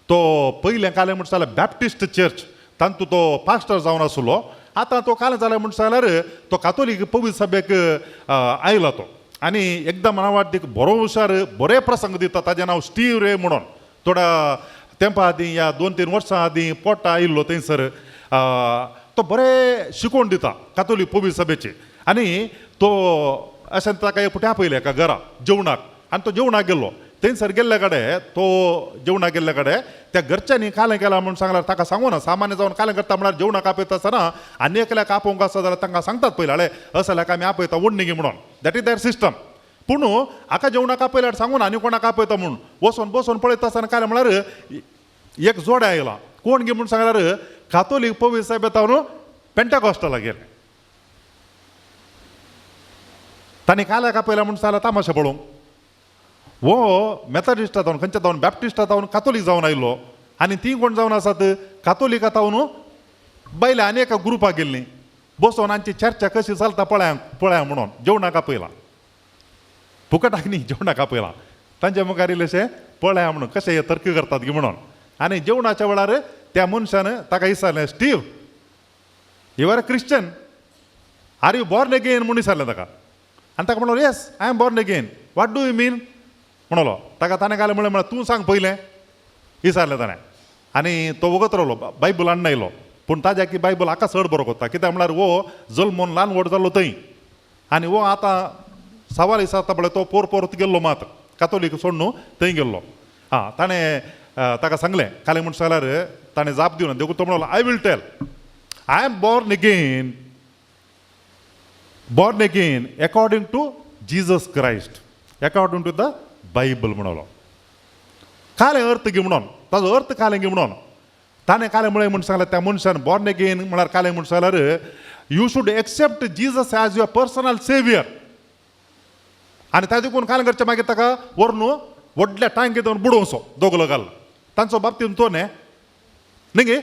तो पयलें कालें म्हूण सांगल्यार बॅप्टिस्ट चर्च तातूंत तो पास्टर जावन आसलो. आतां तो कालें जालें म्हूण सांगल्यार तो कातोलीक पवित्र सभेक आयला तो आनी एकदम नावाडदीक बरो हुशार बरे प्रसंग दिता. ताजें नांव स्टीव रे म्हणून. थोड्या तेंपा आदीं ह्या 2-3 वर्सां आदीं पोटा आयिल्लो थंयसर. तो बरें शिकोवन दिता कातोलीक पवित्र सभेचे. आनी तो अशें ताका एक फावटी आपयलें एका घरा जेवणाक आनी तो जेवणाक गेल्लो. थंयसर गेल्ले कडेन तो जेवणाक गेल्ले कडेन त्या घरच्यांनी कालें केलां म्हूण सांगल्यार ताका सांगू ना. सामान्य जावन कालें करता म्हळ्यार जेवणाक आपयता आसतना आनी एकल्याक आपोवंक आसा जाल्यार तांकां सांगतात पयलीं आळे असल्याक आमी आपयता वडणी म्हणून. That is there system. पूण हाका जेवणाक आपयल्यार सांगू ना आनी कोणाक आपयता म्हूण. वचोन बसोन पळयता आसतना कालें म्हळ्यार एक जोडे आयला. कोण गी म्हूण सांगल्यार कातोलीक पवित्र साहेब येता न्हू पेंटाकॉस्टला गेले. तांणी काल्याक आपयला म्हूण सांगल्यार तामाशा पळोवंक. वो मेथडिस्टा जावन खंयच्या जावन बॅप्टिस्टा जावन कातोलीक जावन आयलो आनी ती कोण जावन आसात कातोलिका जावन बायले आनी एका ग्रुपाक गेल्लीं बसोन आमची चर्चा कशी चलता पळया पळया म्हणून जेवणाक आपयलां. फुकटाक न्ही जेवणाक आपयलां. तांच्या मुखार इल्लेशें पळया म्हणून कशें हे तर्क करतात गी म्हणून. आनी जेवणाच्या वेळार त्या मनशान ताका विचारलें, Steve you are a Christian, are you born again म्हूण विचारलें ताका. आनी ताका म्हणलो yes I am born again, what do you mean म्हणलो. ताका ताणें घालें म्हणलें म्हळ्यार तूं सांग पयलें विचारलें ताणें. आनी तो वगत रावलो, बायबल हाडून आयलो. पूण ताज्या की बायबल हाका चड बरो कोत्ता, कित्याक म्हळ्यार हो जल्मून ल्हान व्हड जाल्लो थंय आनी हो आतां सवाल विचारता पळय तो पोर पोरत गेल्लो मात कातोलीक सोडून न्हू थंय गेल्लो. आं ताणें ताका सांगलें कालें म्हूण सांगल्यार ताणें जाप दिवना देखून तो म्हणलो I will tell I am born again, born again according to Jesus Christ, according to the Bible म्हणलो. कालें अर्थ गी म्हणून ताजो अर्थ कालें गी म्हणून ताणें कालें म्हळें म्हूण सांगलें त्या मनशान बॉर्न अगेन म्हळ्यार कालें म्हूण सांगल्यार you should accept Jesus as your personal saviour. आनी ताजे देखून कालें करचें मागीर ताका व्हरून व्हडल्या टांकी जावन बुडोवचो दोगलो घाल तांचो बाबतीन तो न्ही न्ही गे.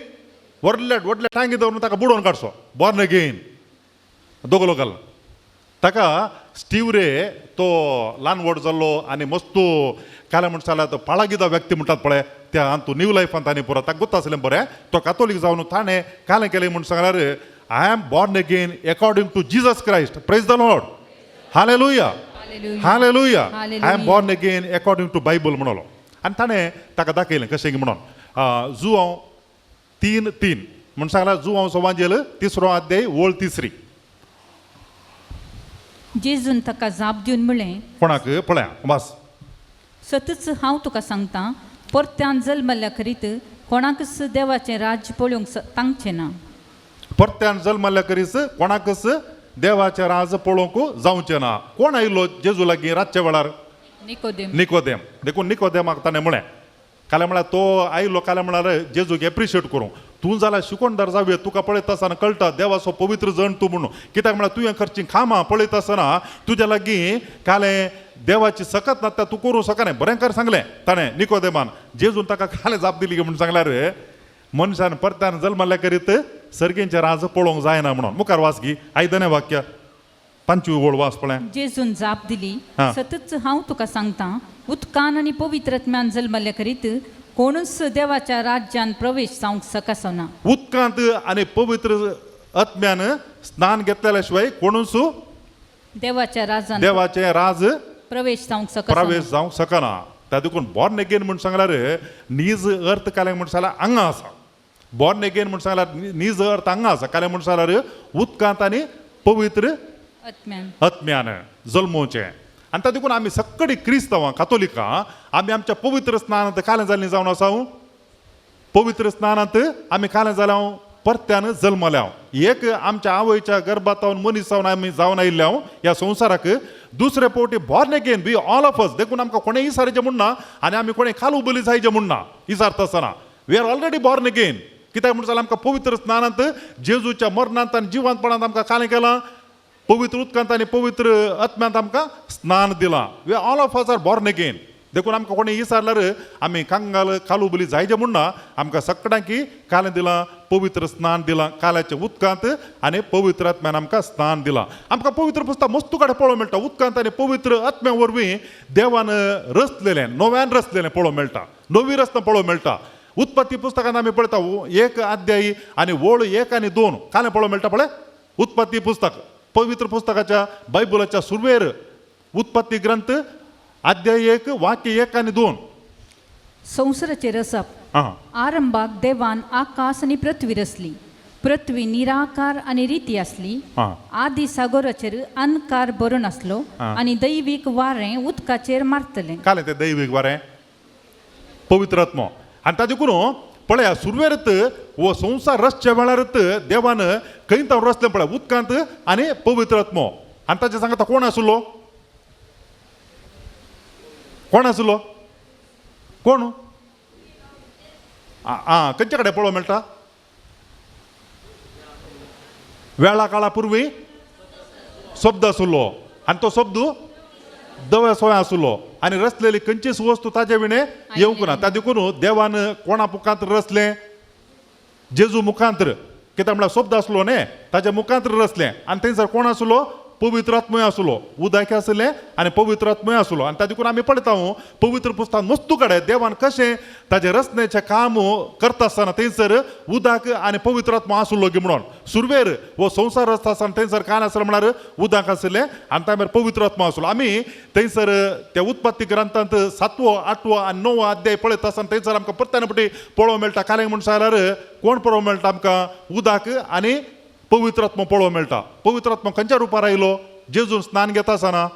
व्हडल्या व्हडल्या टांगी दवरून ताका बुडोवन काडचो. बॉर्न अगेन दोगलो घाल ताका. स्टीव रे तो ल्हान व्हड जाल्लो आनी मस्तू काल्या म्हणटा जाल्यार तो पाळागिदा व्यक्ती म्हणटात पळय, त्या अंतू न्यू लायफान ताणें पुरो ताका गोत्ता आसलें बरें. तो कातोलीक जावन ताणें कालें केलें म्हूण सांगल्यार, "I am born again according to Jesus Christ." Praise the Lord. Hallelujah. Hallelujah. "I am born again according to Bible" म्हणलो आनी ताणें ताका दाखयलें कशें म्हणून. जुवांव 3:3 म्हूण सांगला. जुवांव सोवांजेल तिसरो अध्याय, ओळ तिसरी. जेजून ताका जाप दिवन म्हळें, कोणाक पळया बस. सतच हांव तुका सांगता, परत्यान जल्मल्ल्या करीत कोणाकच देवाचें राज्य पळोवंक तांगचें ना. परत्यान जल्मल्ल्या करीस कोणाकच देवाचें राज पळोवंक जावचें ना. कोण आयलो जेजू लागीं रातच्या वेळार? निकोदेम. निकोदेम. देखून निकोदेमाक ताणें म्हळें, काल्यां म्हळ्यार तो आयलो, काल्यां म्हळ्यार जेजूक एप्रिशिएट करूं, तूं जाल्यार शिकोणदार जावया, तुका पळयता आसतना कळटा देवाचो पवित्र जण तूं म्हणून. कित्याक म्हळ्यार तुवें करची कामां पळयता आसतना तुज्या लागीं कालें देवाची सकत ना, तूं करूं शकना. बरें कर सांगलें ताणें निकोदेमान. जेजून ताका कालें जाप दिली म्हणून सांगल्यार, मनशान परत्यान जल्मल्ल्या करीत सर्गेंचें राज पळोवंक जायना म्हणून. मुखार वास गी आयदने वाक्य, पंचवी ओळ वास पळय. जेजून जाप दिली, हा. सतच हांव तुका सांगता, उदकान आनी पवित्रत्म्यान जल्मल्ल्या करीत कोणूच देवाच्या राज्यान प्रवेश जावंक शकसो ना. उदकांत आनी पवित्र आत्म्यान स्नान घेतलेल्या शिवाय कोणूच देवाच्या राजान देवाचें राज प्रवेश जावंक शकसो. प्रवेश जावंक शकना. त्या देखून बॉर्न एगेन म्हूण सांगल्यार नीज अर्थ कालें म्हूण सांगल्यार हांगा आसा. बॉर्न एगेन म्हूण सांगल्यार नीज अर्थ हांगा आसा. कालें म्हूण सांगल्यार उदकांत आनी पवित्र आत्म्यान आत्म्यान जल्मोवचें. आनी ताका देखून आमी सगळीं क्रिस्तांवां कातोलिकां आमी आमच्या पवित्र स्नानांत कालें जाल्लीं जावन आसा. पवित्र स्नानांत आमी कालें जाल्या, परत्यान जल्मल्या. एक आमच्या आवयच्या गर्भातावन मनीस जावन आमी जावन आयिल्ले ह्या संवसाराक. दुसरे फावटी born again we all of us. देखून आमकां कोणें इसारचें म्हूण ना आनी आमी कोणें खाल उबली जायचें म्हूण ना. इसारता आसतना we are already born again. कित्याक म्हूण जाल्यार आमकां पवित्र स्नानांत जेजूच्या मरणांत आनी जिवंतपणांत आमकां कालें केलां, पवित्र उदकांत आनी पवित्र आत्म्यांत आमकां स्नान दिलां. We all of us are born again. देखून आमकां कोणी विचारल्यार आमी कंगाल कालुबली जायचे म्हूण ना. आमकां सगळ्यांकी कालें दिलां, पवित्र स्नान दिलां. काल्याच्या उदकांत आनी पवित्र आत्म्यान आमकां स्नान दिलां. आमकां पवित्र पुस्तक मस्तू कडेन पळोवंक मेळटा. उदकांत आनी पवित्र आत्म्या वरवीं देवान रचलेलें, नव्यान रचलेलें पळोवंक मेळटा, नवी रचना पळोवंक मेळटा. उत्पत्ती पुस्तकांत आमी पळयता, एक अध्यायी आनी ओळ 1 आनी 2 कालें पळोवंक मेळटा पळय. उत्पत्ती पुस्तक, पवित्र पुस्तकाच्या बायबलाच्या सुरवेर, उत्पत्ती ग्रंथ अध्याय 1, वाक्य 1 आनी 2. संवसाराचें रसप. हां. आरंभाक देवान आकाश आनी पृथ्वी रचली. पृथ्वी निराकार आनी रिती आसली. आदी सागोराचेर अनकार भरून आसलो आनी दैवीक वारें उदकाचेर मारतलें. कालें तें दैवीक वारें? पवित्र आत्मो. आनी ताजे करून पळया, सुरवेरत हो संवसार रचच्या वेळारत देवान खंय तो रचलें पळय, उदकांत आनी पवित्र आत्मो. आनी ताचे सांगता कोण आसलो, कोण आसलो, कोण? आं, खंयचे कडेन पळोवंक मेळटा? वेळा काळा पुर्वी शब्द आसलो आनी तो शब्द दव्या सोया आसलो आनी रचलेली खंयचीच वस्तू ताजे विणे येवंक ना. त्या देखून देवान कोणा मुखांत रचलें? जेजू मुखांत्र. कित्याक म्हळ्यार शब्द आसलो न्ही, ताच्या मुखांत्र रचलें. आनी थंयसर कोण आसलो? पवित्र आत्मय आसलो. उदक आसलें आनी पवित्र आत्मय आसलो. आनी ताजे देखून आमी पळयता, पवित्र पुस्तकान मस्तू कडेन देवान कशें ताजें रचनेचें काम करता आसतना थंयसर उदक आनी पवित्र आत्मा आसलो की म्हणून. सुरवेर हो संवसार रचता आसतना थंयसर कांय आसलें म्हळ्यार उदक आसलें आनी त्या भायर पवित्र आत्मा आसलो. आमी थंयसर त्या उत्पत्ती ग्रंथांत सातवो, आठवो आनी णवो अध्याय पळयता आसतना थंयसर आमकां परत्यान पटी पळोवंक मेळटा. कालें म्हूण सांगल्यार कोण पळोवंक मेळटा आमकां? उदक आनी पवित्र आत्मा पळोवंक मेळटा. पवित्र आत्मा खंयच्या रुपार आयलो? जेजून स्नान घेता आसतना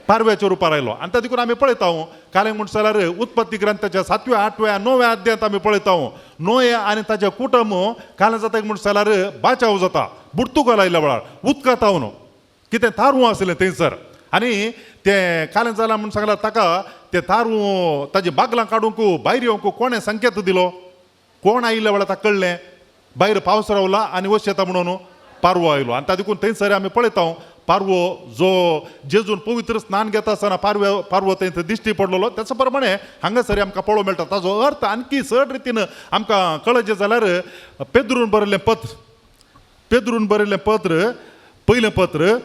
पारव्याच्या रुपार आयलो. आनी त्या देखून आमी पळयता, कालें म्हूण जाल्यार उत्पत्ती ग्रंथाच्या सातव्या, आठव्या, णव्या अध्यायांत आमी पळयता, नोये आनी ताचें कुटुंब कालें जाता म्हूण जाल्यार बाचाव जाता बुडतुगोल आयल्या वेळार उदकांत तावन. कितें तारूं आसलें थंयसर आनी तें कालें जालां म्हूण सांगल्यार ताका तें तारूं ताजी बागलां काडूंक भायर येवंक कोणें संकेत दिलो? कोण आयिल्ल्या वेळार ताका कळ्ळें भायर पावस रावला आनी वश येता म्हणून? पारवो आयलो. आनी ताका देखून थंयसर आमी पळयता, पारवो जो जेजून पवित्र स्नान घेता आसतना पारवो थंय दिश्टी पडलेलो, त्याच प्रमाणे हांगासर आमकां पळोवंक मेळटा. ताजो अर्थ आणखी चड रितीन आमकां कळचें जाल्यार पेद्रून बरयल्लें पत्र, पेद्रून बरयल्लें पत्र पयलें पत्र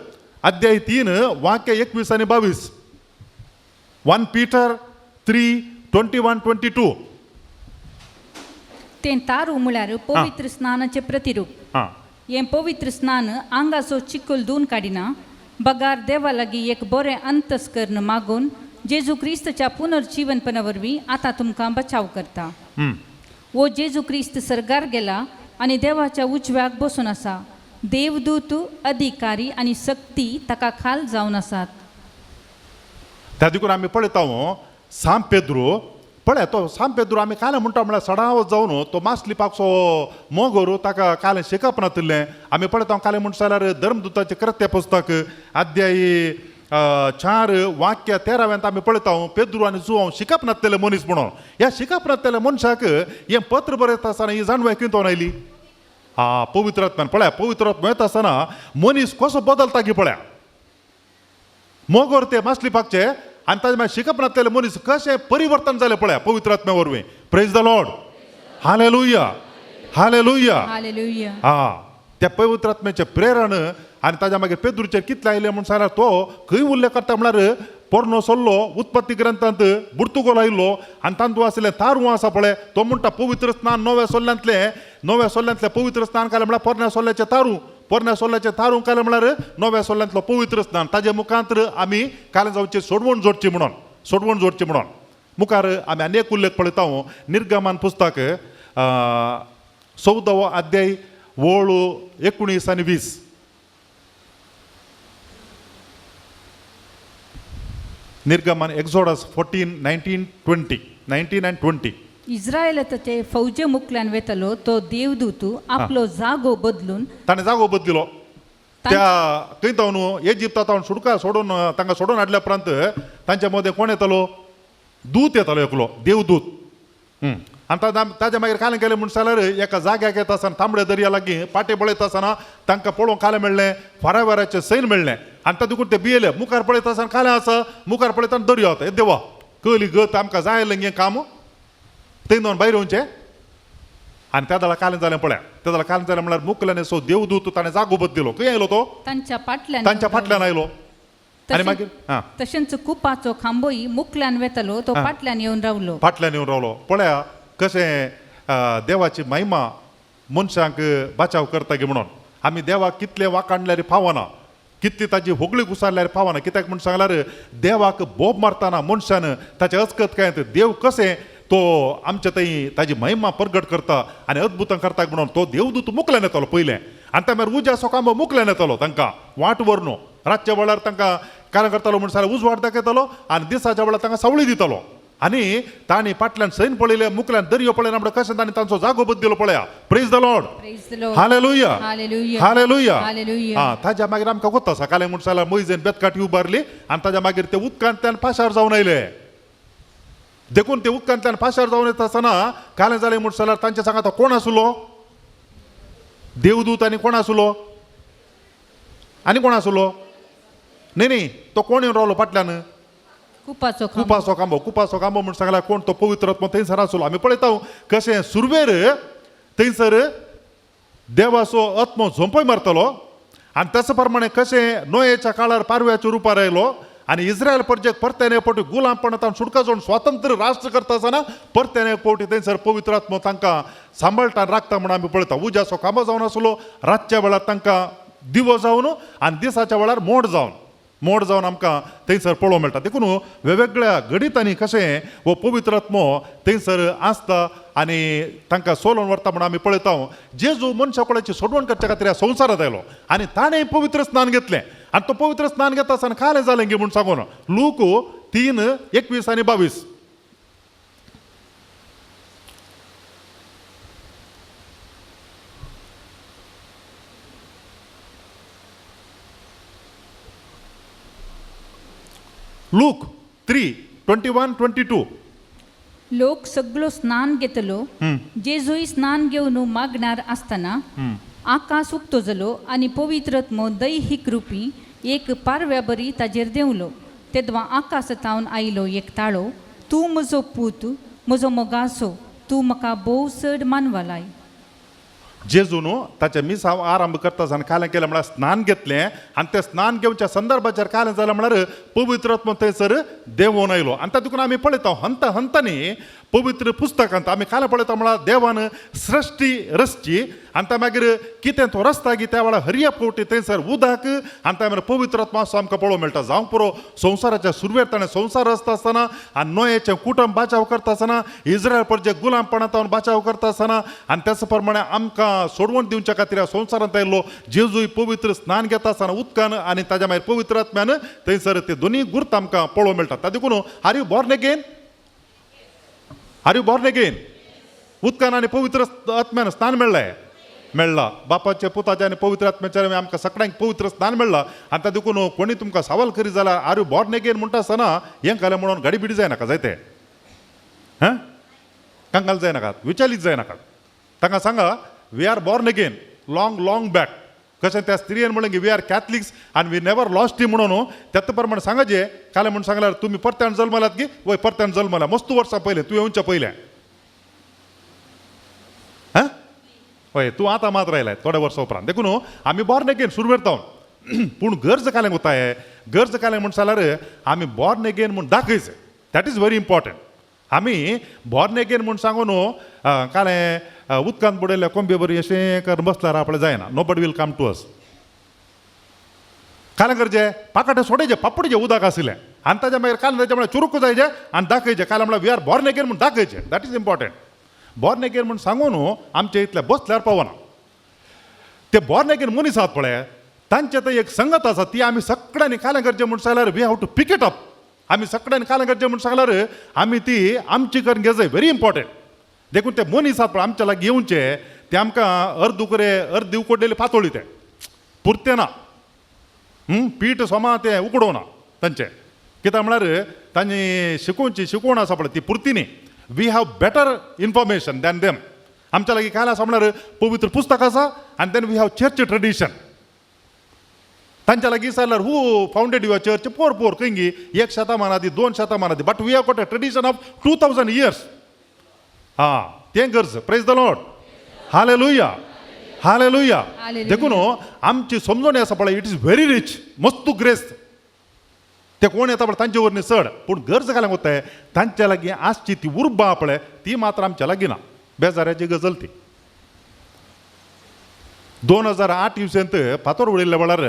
अध्याय 3 वाक्य 21 आनी 22, 1 पीटर 3 21 22. तें तारू म्हळ्यार पवित्र स्नानाचें प्रतिरूप. आं, हें पवित्र स्नान आंगाचो चिखल धुवन काडिना, बगार देवा लागीं एक बरें अंतस्कर्ण मागून जेजू क्रिस्तच्या पुनर्जीवनपणा वरवीं आतां तुमकां बचाव करता. वो जेजू क्रिस्त सर्गार गेला आनी देवाच्या उजव्याक बसून आसा. देवदूत, अधिकारी आनी सक्ती ताका खाल जावन आसात. त्या देखून आमी पळयता सांत पेद्रू, पळय तो सांत पेद्रू आमी काल म्हणटा म्हळ्यार सडाव जावन तो मासली पाकसो मोगोर ताका काल शिकप नातिल्लें. आमी पळयता काल म्हणटा जाल्यार धर्मदुताचें कृत्य पुस्तक अध्याय 4 वाक्य 13 आमी पळयता पेद्रू आनी जुवांव शिकप नातिल्ले मनीस म्हणून. ह्या शिकप नातिल्ल्या मनशाक हें पत्र बरयता आसतना ही जाणवाय कितें आयली? हा, पवित्र आत्म्यान. पळया पवित्र आत्मा येता आसतना मनीस कसो बदलता की पळया. मोगोर ते मासली पाकचे आनी ताजे मागीर शिकप नासलेले मनीस कशें परिवर्तन जालें पळया पवित्र आत्म्या वरवीं. Praise the Lord, hallelujah, hallelujah. Hallelujah. हा, त्या पवित्र आत्म्याचें प्रेरण आनी ताज्या मागीर पेद्रूचेर कितलें आयलें म्हूण सांगल्यार तो खंय उल्लेख करता म्हळ्यार पोरणो सल्लो उत्पत्ती ग्रंथांत बुर्तुगोल आयिल्लो आनी तातूंत आशिल्लें तारूं आसा पळय, तो म्हणटा पवित्र स्नान नव्या सोल्ल्यांतलें, नव्या सोल्ल्यांतलें पवित्र स्नान काडलें म्हळ्यार पोरण्या सोल्ल्याचें तारूं, पोरण्या सोल्ल्याचें तारूं काडलें म्हळ्यार नव्या सोल्ल्यांतलो पवित्र स्नान. ताजे मुखांत आमी कालें जावचें सोडवण जोडची म्हणून, सोडवण जोडची म्हणून. मुखार आमी आनी एक उल्लेख पळयता निर्गमन पुस्तक 14वो अध्याय वळ 19 आनी 20. निर्गमन एक्झोडस 14 19 20, 19 and 20. इस्रायलाचे फौजे मुखल्यान वेतलो तो देवदूत आपलो जागो बदलून ताणें जागो बदलिलो. त्या खंय तावन इजिप्ता तावन सुटका सोडून तांकां सोडून हाडल्या उपरांत तांच्या मदें कोण येतालो? दूत येतालो एकलो, देवदूत. आनी ताज्या मागीर कालें केलें म्हूण जाल्यार एका जाग्याक येता आसतना तांबड्या दर्या लागीं पाटे पळयता आसतना तांकां पळोवंक कालें मेळ्ळें, फारावाराचें सैन मेळ्ळें आनी तातूंत ते भियेले. मुखार पळयता आसतना कालें आसा, मुखार पळयतना दर्या वता. देवा कली गत आमकां जाय आयलें हें काम, थंय जावन भायर येवचें. आनी त्या वेळार कालें जालें पळया, त्या वेळार कालें जालें म्हळ्यार मुखल्यान सो देवदूत ताणें जागो बदलिलो. खंय आयलो तो? तांच्या फाटल्यान, तांच्या फाटल्यान आयलो. आनी मागीर तशेंच कुपाचो खांबोय मुखल्यान वेतलो तो फाटल्यान येवन रावलो, फाटल्यान येवन रावलो. पळया कशें देवाची महिमा मनशांक बचाव करता गी म्हणून. आमी देवाक कितले वाकाणल्यार पावना, कितली ताजी होगळी घुसारल्यार पावना. कित्याक म्हूण सांगल्यार देवाक बोब मारतना मनशान ताचे अचकत काय देव कशें तो आमच्या थंय ताजी महिमा प्रगट करता आनी अद्भुतां करता म्हणून तो देवदूत मुखल्यान येतालो पयलें. आनी त्या मागीर उज्याचो खांबो मुखल्यान येतालो तांकां वाट व्हरून. रातच्या वेळार तांकां कारण करतालो म्हूण सांगल्यार उजवाड दाखयतालो आनी दिसाच्या वेळार तांकां सावळी दितालो. आनी तांणी फाटल्यान सैन पळयलें, मुखल्यान दर्यो पळयना म्हणटा कशें तांणी तांचो जागो बदलिलो पळया. Praise the Lord, hallelujah, hallelujah. हा, ताज्या मागीर आमकां कोत्ता सकाळीं म्हूण सांगल्यार मोयजेन बेतकाठी उबारली आनी ताज्या मागीर ते उदकांतल्यान पाशार जावन आयले. देखून ते उदकांतल्यान पाशार जावन येता आसतना कालें जालें म्हूण सांगल्यार तांच्या सांगाता कोण आसलो? देवदूत. आनी कोण आसलो? आनी कोण आसलो? न्ही न्ही, तो कोण येवन रावलो फाटल्यान? कुपाचो कुपाचो खांबो. कुपाचो खांबो म्हूण सांगल्यार कोण? तो पवित्र आत्मो थंयसर आसलो. आमी पळयता कशें सुरवेर थंयसर देवाचो आत्मो झोंपय मारतलो आनी त्याच प्रमाणे कशें नोयेच्या काळार पारव्याच्या रुपार आयलो आनी इस्रायल परजेक परत्यान एक फावटी गुलामपणांत सुटका जावन स्वातंत्र्य राष्ट्र करता आसतना परत्यान एक फावटी थंयसर पवित्र आत्मो तांकां सांबाळटा राखता म्हूण आमी पळयता. उज्याचो खांबो जावन आसलो, रातच्या वेळार तांकां दिवो जावन आनी दिसाच्या वेळार मोड जावन, मोड जावन आमकां थंयसर पळोवंक मेळटा. देखून वेगवेगळ्या घडितांनी कशें हो पवित्र आत्मो थंयसर आसता आनी तांकां सोलोवन व्हरता म्हूण आमी पळयता. जेजू मनशा कुळाची सोडवण करच्या खातीर ह्या संवसारांत आयलो आनी ताणें पवित्र स्नान घेतलें आनी तो पवित्र स्नान घेता आसतना कालें जालें गी म्हूण सांगून लूक 3 21 आनी 22. लूक 3 21 22. लोक सगळो स्नान घेतलो. जेजूय स्नान घेवन मागणार आसतना आकाश उक्तो जालो आनी पवित्र आत्मो दैहीक रुपी एक पारव्या बरी ताजेर देंवलो. तेदवा आकाश तावन आयलो एक ताळो, तूं म्हजो पूत, म्हजो मोगासो, तूं म्हाका भोव चड मानवलाय. जेजून ताचें मिसांव आरंभ करता आसतना कालें केलें म्हळ्यार स्नान घेतलें आनी तें स्नान घेवच्या संदर्भाचेर कालें जालें म्हळ्यार पवित्र आत्मो थंयसर देंवोन आयलो. आनी तातूंत आमी पळयता हंत हंतांनी पवित्र पुस्तकांत आमी कालें पळयता म्हळ्यार देवान सृश्टी रचची आनी त्या मागीर कितें तो रचता की त्या वेळार हरया फावटी थंयसर उदक आनी त्या मागीर पवित्र आत्मो असो आमकां पळोवंक मेळटा. जावंक पुरो संवसाराच्या सुरवेर ताणें संवसार रचता आसतना आनी नोयेचें कुटुंब बाचाव करता आसतना, इस्रायल परजे गुलामपणांत बाचाव करता आसतना आनी त्याच प्रमाणे आमकां सोडवण दिवच्या खातीर ह्या संवसारांत आयिल्लो जेजूय पवित्र स्नान घेता आसतना उदकान आनी ताज्या मागीर पवित्र आत्म्यान थंयसर ते दोनूय गुर्त आमकां पळोवंक मेळटा. ताका देखून are you born again? Are you born again? उदकान आनी पवित्र आत्म्यान स्नान मेळ्ळें, मेळ्ळा. बापाच्या पुताच्या आनी पवित्र आत्म्याच्या आमकां सगळ्यांक पवित्र स्नान मेळ्ळा. आनी ताका देखून कोणी तुमकां सवाल करी जाल्यार are you born again म्हणटा आसतना हें घालें म्हणून गाडी बिडी जायनाका जायते, हां, कंगाल जायनाकात, विचारीत जायनाकात. तांकां सांगा we are born again long long back. कशें त्या स्त्रियेन म्हणलें की we are Catholics आनी we never lost ही म्हणून त्यात प्रमाणे सांगाचे कालें म्हणून सांगल्यार तुमी परत्यान जल्मलात की वय परत्यान जल्मला मस्त वर्सां पयलें तूं येवच्या पयलें, हां, हय तूं आतां मात रायलाय थोड्या वर्सां उपरांत. देखून आमी बॉर्न अगेन सुरवेर जावन पूण गरज कालें उताय गरज कालें म्हण जाल्यार आमी बॉर्न अगेन म्हूण दाखयचें. That is very important. आमी बॉर्न अगेन म्हूण सांगून कालें उदकांत बुडयल्ल्या कोंबे बरी अशें करून बसल्यार आपलें जायना. Nobody will come to us. कालें करचें पाकाटे सोडायचें पापडीचें उदक आशिल्लें आनी ताच्या मागीर कालें ताच्या म्हळ्यार चुरूक जायचें आनी दाखयचें कालें म्हळ्यार we are born again म्हूण दाखयचें. That is important. Born again म्हूण सांगून आमचे इतले बसल्यार पावना. ते बॉर्न अगेन मनीस आहात पळय तांचे थंय एक संगत आसा ती आमी सगळ्यांनी कालें करचें म्हूण सांगल्यार we have to pick it up. आमी सगळ्यांनी कालें करचें म्हूण सांगल्यार आमी ती आमची करून घेजाय. Very important. देखून ते मनीस आहात पळय आमच्या लागीं येवचे ते आमकां अर्द उकरे अर्दी उकडलेली पातोळी ते पुरते ना, पीठ सोमा तें उकडोवना तांचें. कित्याक म्हळ्यार तांची शिकोवची शिकवण आसा पळय ती पुरती न्ही. We have better information than them. आमच्या लागीं काय आसा म्हळ्यार पवित्र पुस्तक आसा आनी then we have church tradition. तांच्या लागीं विचारल्यार who founded your church? पोर पोर खंय एक शतमान आदी 2 शतमान आदी, but we have got a tradition of 2000 years. हां तें गरज. Praise the Lord. Hallelujah, hallelujah. देखून आमची समजणी आसा पळय it is very rich, मस्त ग्रेस्त. ते कोण येता पळय तांचे वरनी चड, पूण गरज घालूंक वताय तांच्या लागीं आसची ती उर्बा पळय ती मात्र आमच्या लागीं ना. बेजाराची गजल ती. 2008 इस्वेंत फातोर उडयल्ल्या वेळार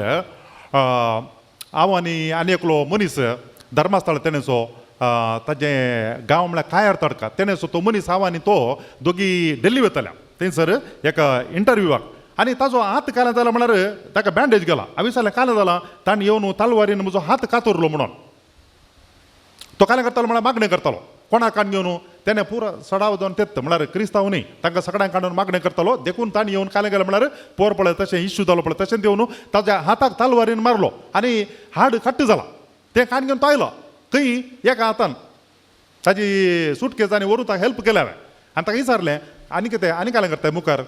हांव आनी आनी एकलो मनीस धर्मस्थळ तेणेचो ताजें गांव म्हळ्यार कायर तडका तेणेचो तो मनीस हांव आनी तो दोगी दिल्ली वयताल्या थंयसर एका इंटरव्यूवाक आनी ताजो हात कालें जाला म्हळ्यार ताका बँडेज गेला. हांवें विचारलें कालें जाला? ताणें येवन तलवारीन म्हजो हात कातरलो म्हणून. तो कालें करतालो म्हळ्यार मागणें करतालो कोणाक काडून घेवन तेणें पुरो सडाव जावन तेत म्हळ्यार क्रिस्तांव न्ही तांकां सगळ्यांक काडून मागणें करतालो. देखून ताणें येवन कालें गेलें म्हळ्यार पोर पळय तशें इश्यू जालो पळय तशें येवन ताज्या हाताक तलवारीन मारलो आनी हाड खट्ट जाला. तें काडून घेवन तो आयलो खंय एका हातान ताजी सुटकेज आनी व्हरून ताका हेल्प केलें हांवें आनी ताका विचारलें आनी कितें आनी कालें करताय मुखार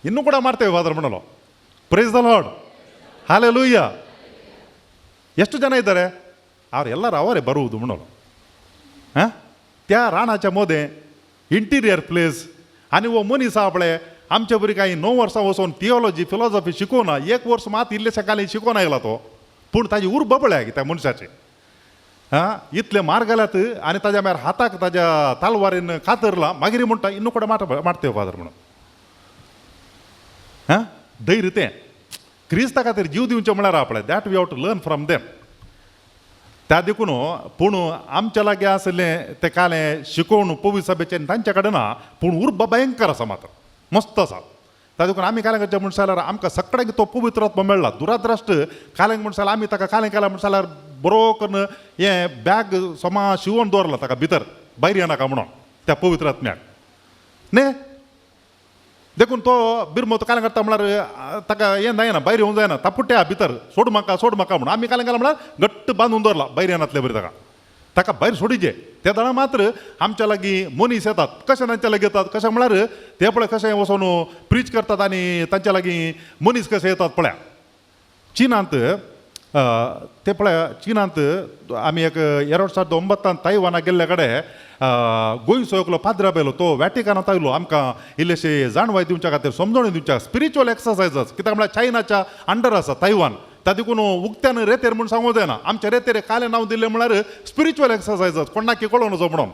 इन्नू कुडा मारताय फादर म्हणलो. Praise the Lord. Hallelujah. ಎಷ್ಟು ಜನ ಇದ್ದಾರೆ? ಅವ್ರು ಎಲ್ಲರೂ ಅವರೇ ಬರುವುದು म्हणलो. हां त्या रानाच्या मदें इंटिरियर प्लेस आनी हो मनीस आहा पळय आमचे बरी कांय 9 वर्सां वचून थियोलॉजी फिलॉसॉफी शिकोवना, एक वर्स मात इल्लेशें कालें शिकोवन आयला तो, पूण ताजी उर्बा पळय त्या मनशाची. हां इतले मार घाल्यात आनी ताज्या मागीर हाताक ताज्या तालवारीन कातरला मागीर म्हणटा इन्नू कडेन मारते फादर म्हणून. हां धैर्य तें क्रिस्ता खातीर जीव दिवचें म्हळ्यार आपलें. That we have to learn from them. त्या देखून पूण आमच्या लागीं आशिल्लें तें कालें शिकोवन पवित्र सभेचें तांच्या कडेन ना, पूण उर्बा भयंकर आसा मात्र मस्त आसा. त्या देखून आमी कालें करचें म्हण जाल्यार आमकां सगळ्यांक तो पवित्र आत्मो मेळ्ळा. दुराद्राश्ट कालें म्हण जाल्यार आमी ताका कालें केलां म्हण जाल्यार बरो करून हें बॅग सोमा शिवोन दवरला ताका भितर भायर येनाका म्हणून त्या पवित्र आत्म्याक न्ही. देखून तो बिरमो तो कालें करता म्हळ्यार ताका हें जायना भायर येवंक जायना, तापुट्या भितर सोड म्हाका सोड म्हाका म्हणून. आमी कालें केलां म्हळ्यार घट्ट बांदून दवरला भायर येनातले बरी ताका ताका भायर सोडिचे. ते दळा मात्र आमच्या लागीं मनीस येतात कशें तांच्या लागीं येतात कशें म्हळ्यार ते पळय कशें वचोन प्रीच करतात आनी तांच्या लागीं मनीस कशे येतात पळया. चिनांत ते पळय चिनांत आमी एक 2009 तायवानाक गेल्ले कडेन गोंयचो एकलो पाद्रा आयलो, तो वॅटिकनांत आयलो आमकां इल्लेशे जाणवाय दिवच्या खातीर, समजोणी दिवच्या, स्पिरिच्युअल एक्सरसायजस. कित्याक म्हळ्यार चायनाच्या अंडर आसा तायवान, ता देखून उक्त्यान रेतेर म्हूण सांगूं जायना. आमच्या रेतेर कालें नांव दिलें म्हळ्यार स्पिरिच्युअल एक्सरसायजस, कोणाकी कळोन वचो म्हणून.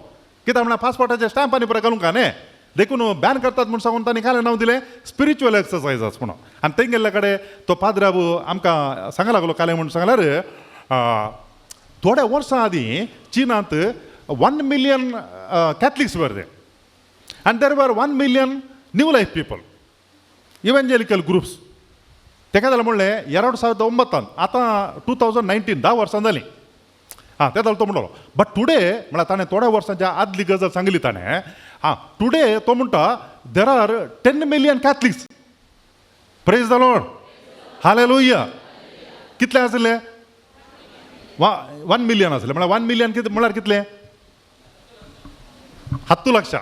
कित्याक म्हळ्यार पासपोर्टाचे स्टॅम्प आनी पळय घालूंक न्ही, देखून बॅन करतात म्हूण सांगून तांणी कालें नांव दिलें स्पिरिच्युअल एक्सरसायजस म्हणून. आनी थंय गेल्ले कडेन तो पाद्राब आमकां सांगा लागलो, कालें म्हूण सांगल्यार थोड्या वर्सां आदीं चिनांत 1 million Catholics were there and there were 1 million New Life people, evangelical groups. तेका जाल्यार म्हणलें 2009 आतां 2019 10 वर्सां जालीं. आं, ते जाल्यार तो म्हणलो बट टुडे म्हळ्यार ताणें थोड्या वर्सांच्या आदली गजाल सांगली ताणें. आं, टुडे तो म्हणटा there are 10 million Catholics. Praise the Lord, hallelujah. कितले आसले? 1 मिलियन आसले. म्हळ्यार 1 मिलियन कितें म्हळ्यार कितले? 10 लक्षां.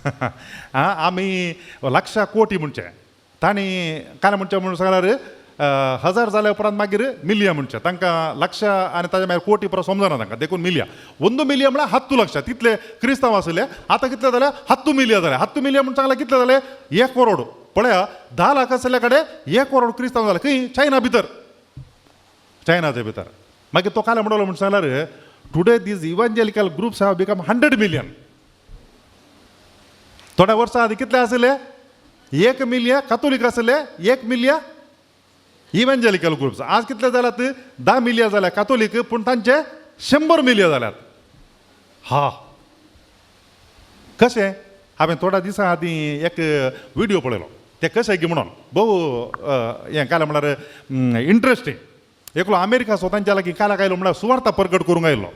आं, आमी लक्षा कोटी म्हणचे, तांणी काय म्हणचें म्हणून सांगल्यार हजार जाल्या उपरांत मागीर मिलिया म्हणचें, तांकां लक्ष आनी ताच्या मागीर कोटी परत समजना तांकां, देखून मिलिया. 1 मिलिया म्हळ्यार 10 लक्ष, तितले क्रिस्तांव आसले. आतां कितले जाले? 10 मिलिया जाले. 10 मिलिया म्हूण सांगल्यार कितले जाले? 1 करोड. पळया, 10 लाख आसल्या कडेन 1 करोड क्रिस्तांव जाले. खंय? चायना भितर, चायनाच्या भितर. मागीर तो काल म्हणलो म्हूण सांगल्यार today these evangelical groups have become 100 million. थोड्या वर्सां आदीं कितले आसले? 1 मिलिया कातोलीक आसले, 1 मिलिया इव्हेंजेलिकल ग्रुप्स. आज कितले जाल्यात? 10 मिलिया जाल्या कातोलीक, पूण तांचे 100 मिलिया जाल्यात. हा, कशें? हांवें थोड्या दिसां आदीं एक व्हिडियो पळयलो, ते कशें की म्हणून भोव हें काय म्हळ्यार इंट्रस्टींग. एकलो अमेरिका स्वतांच्या लागीं काल्याक आयलो म्हळ्यार सुवार्ता परगट करूंक आयलो.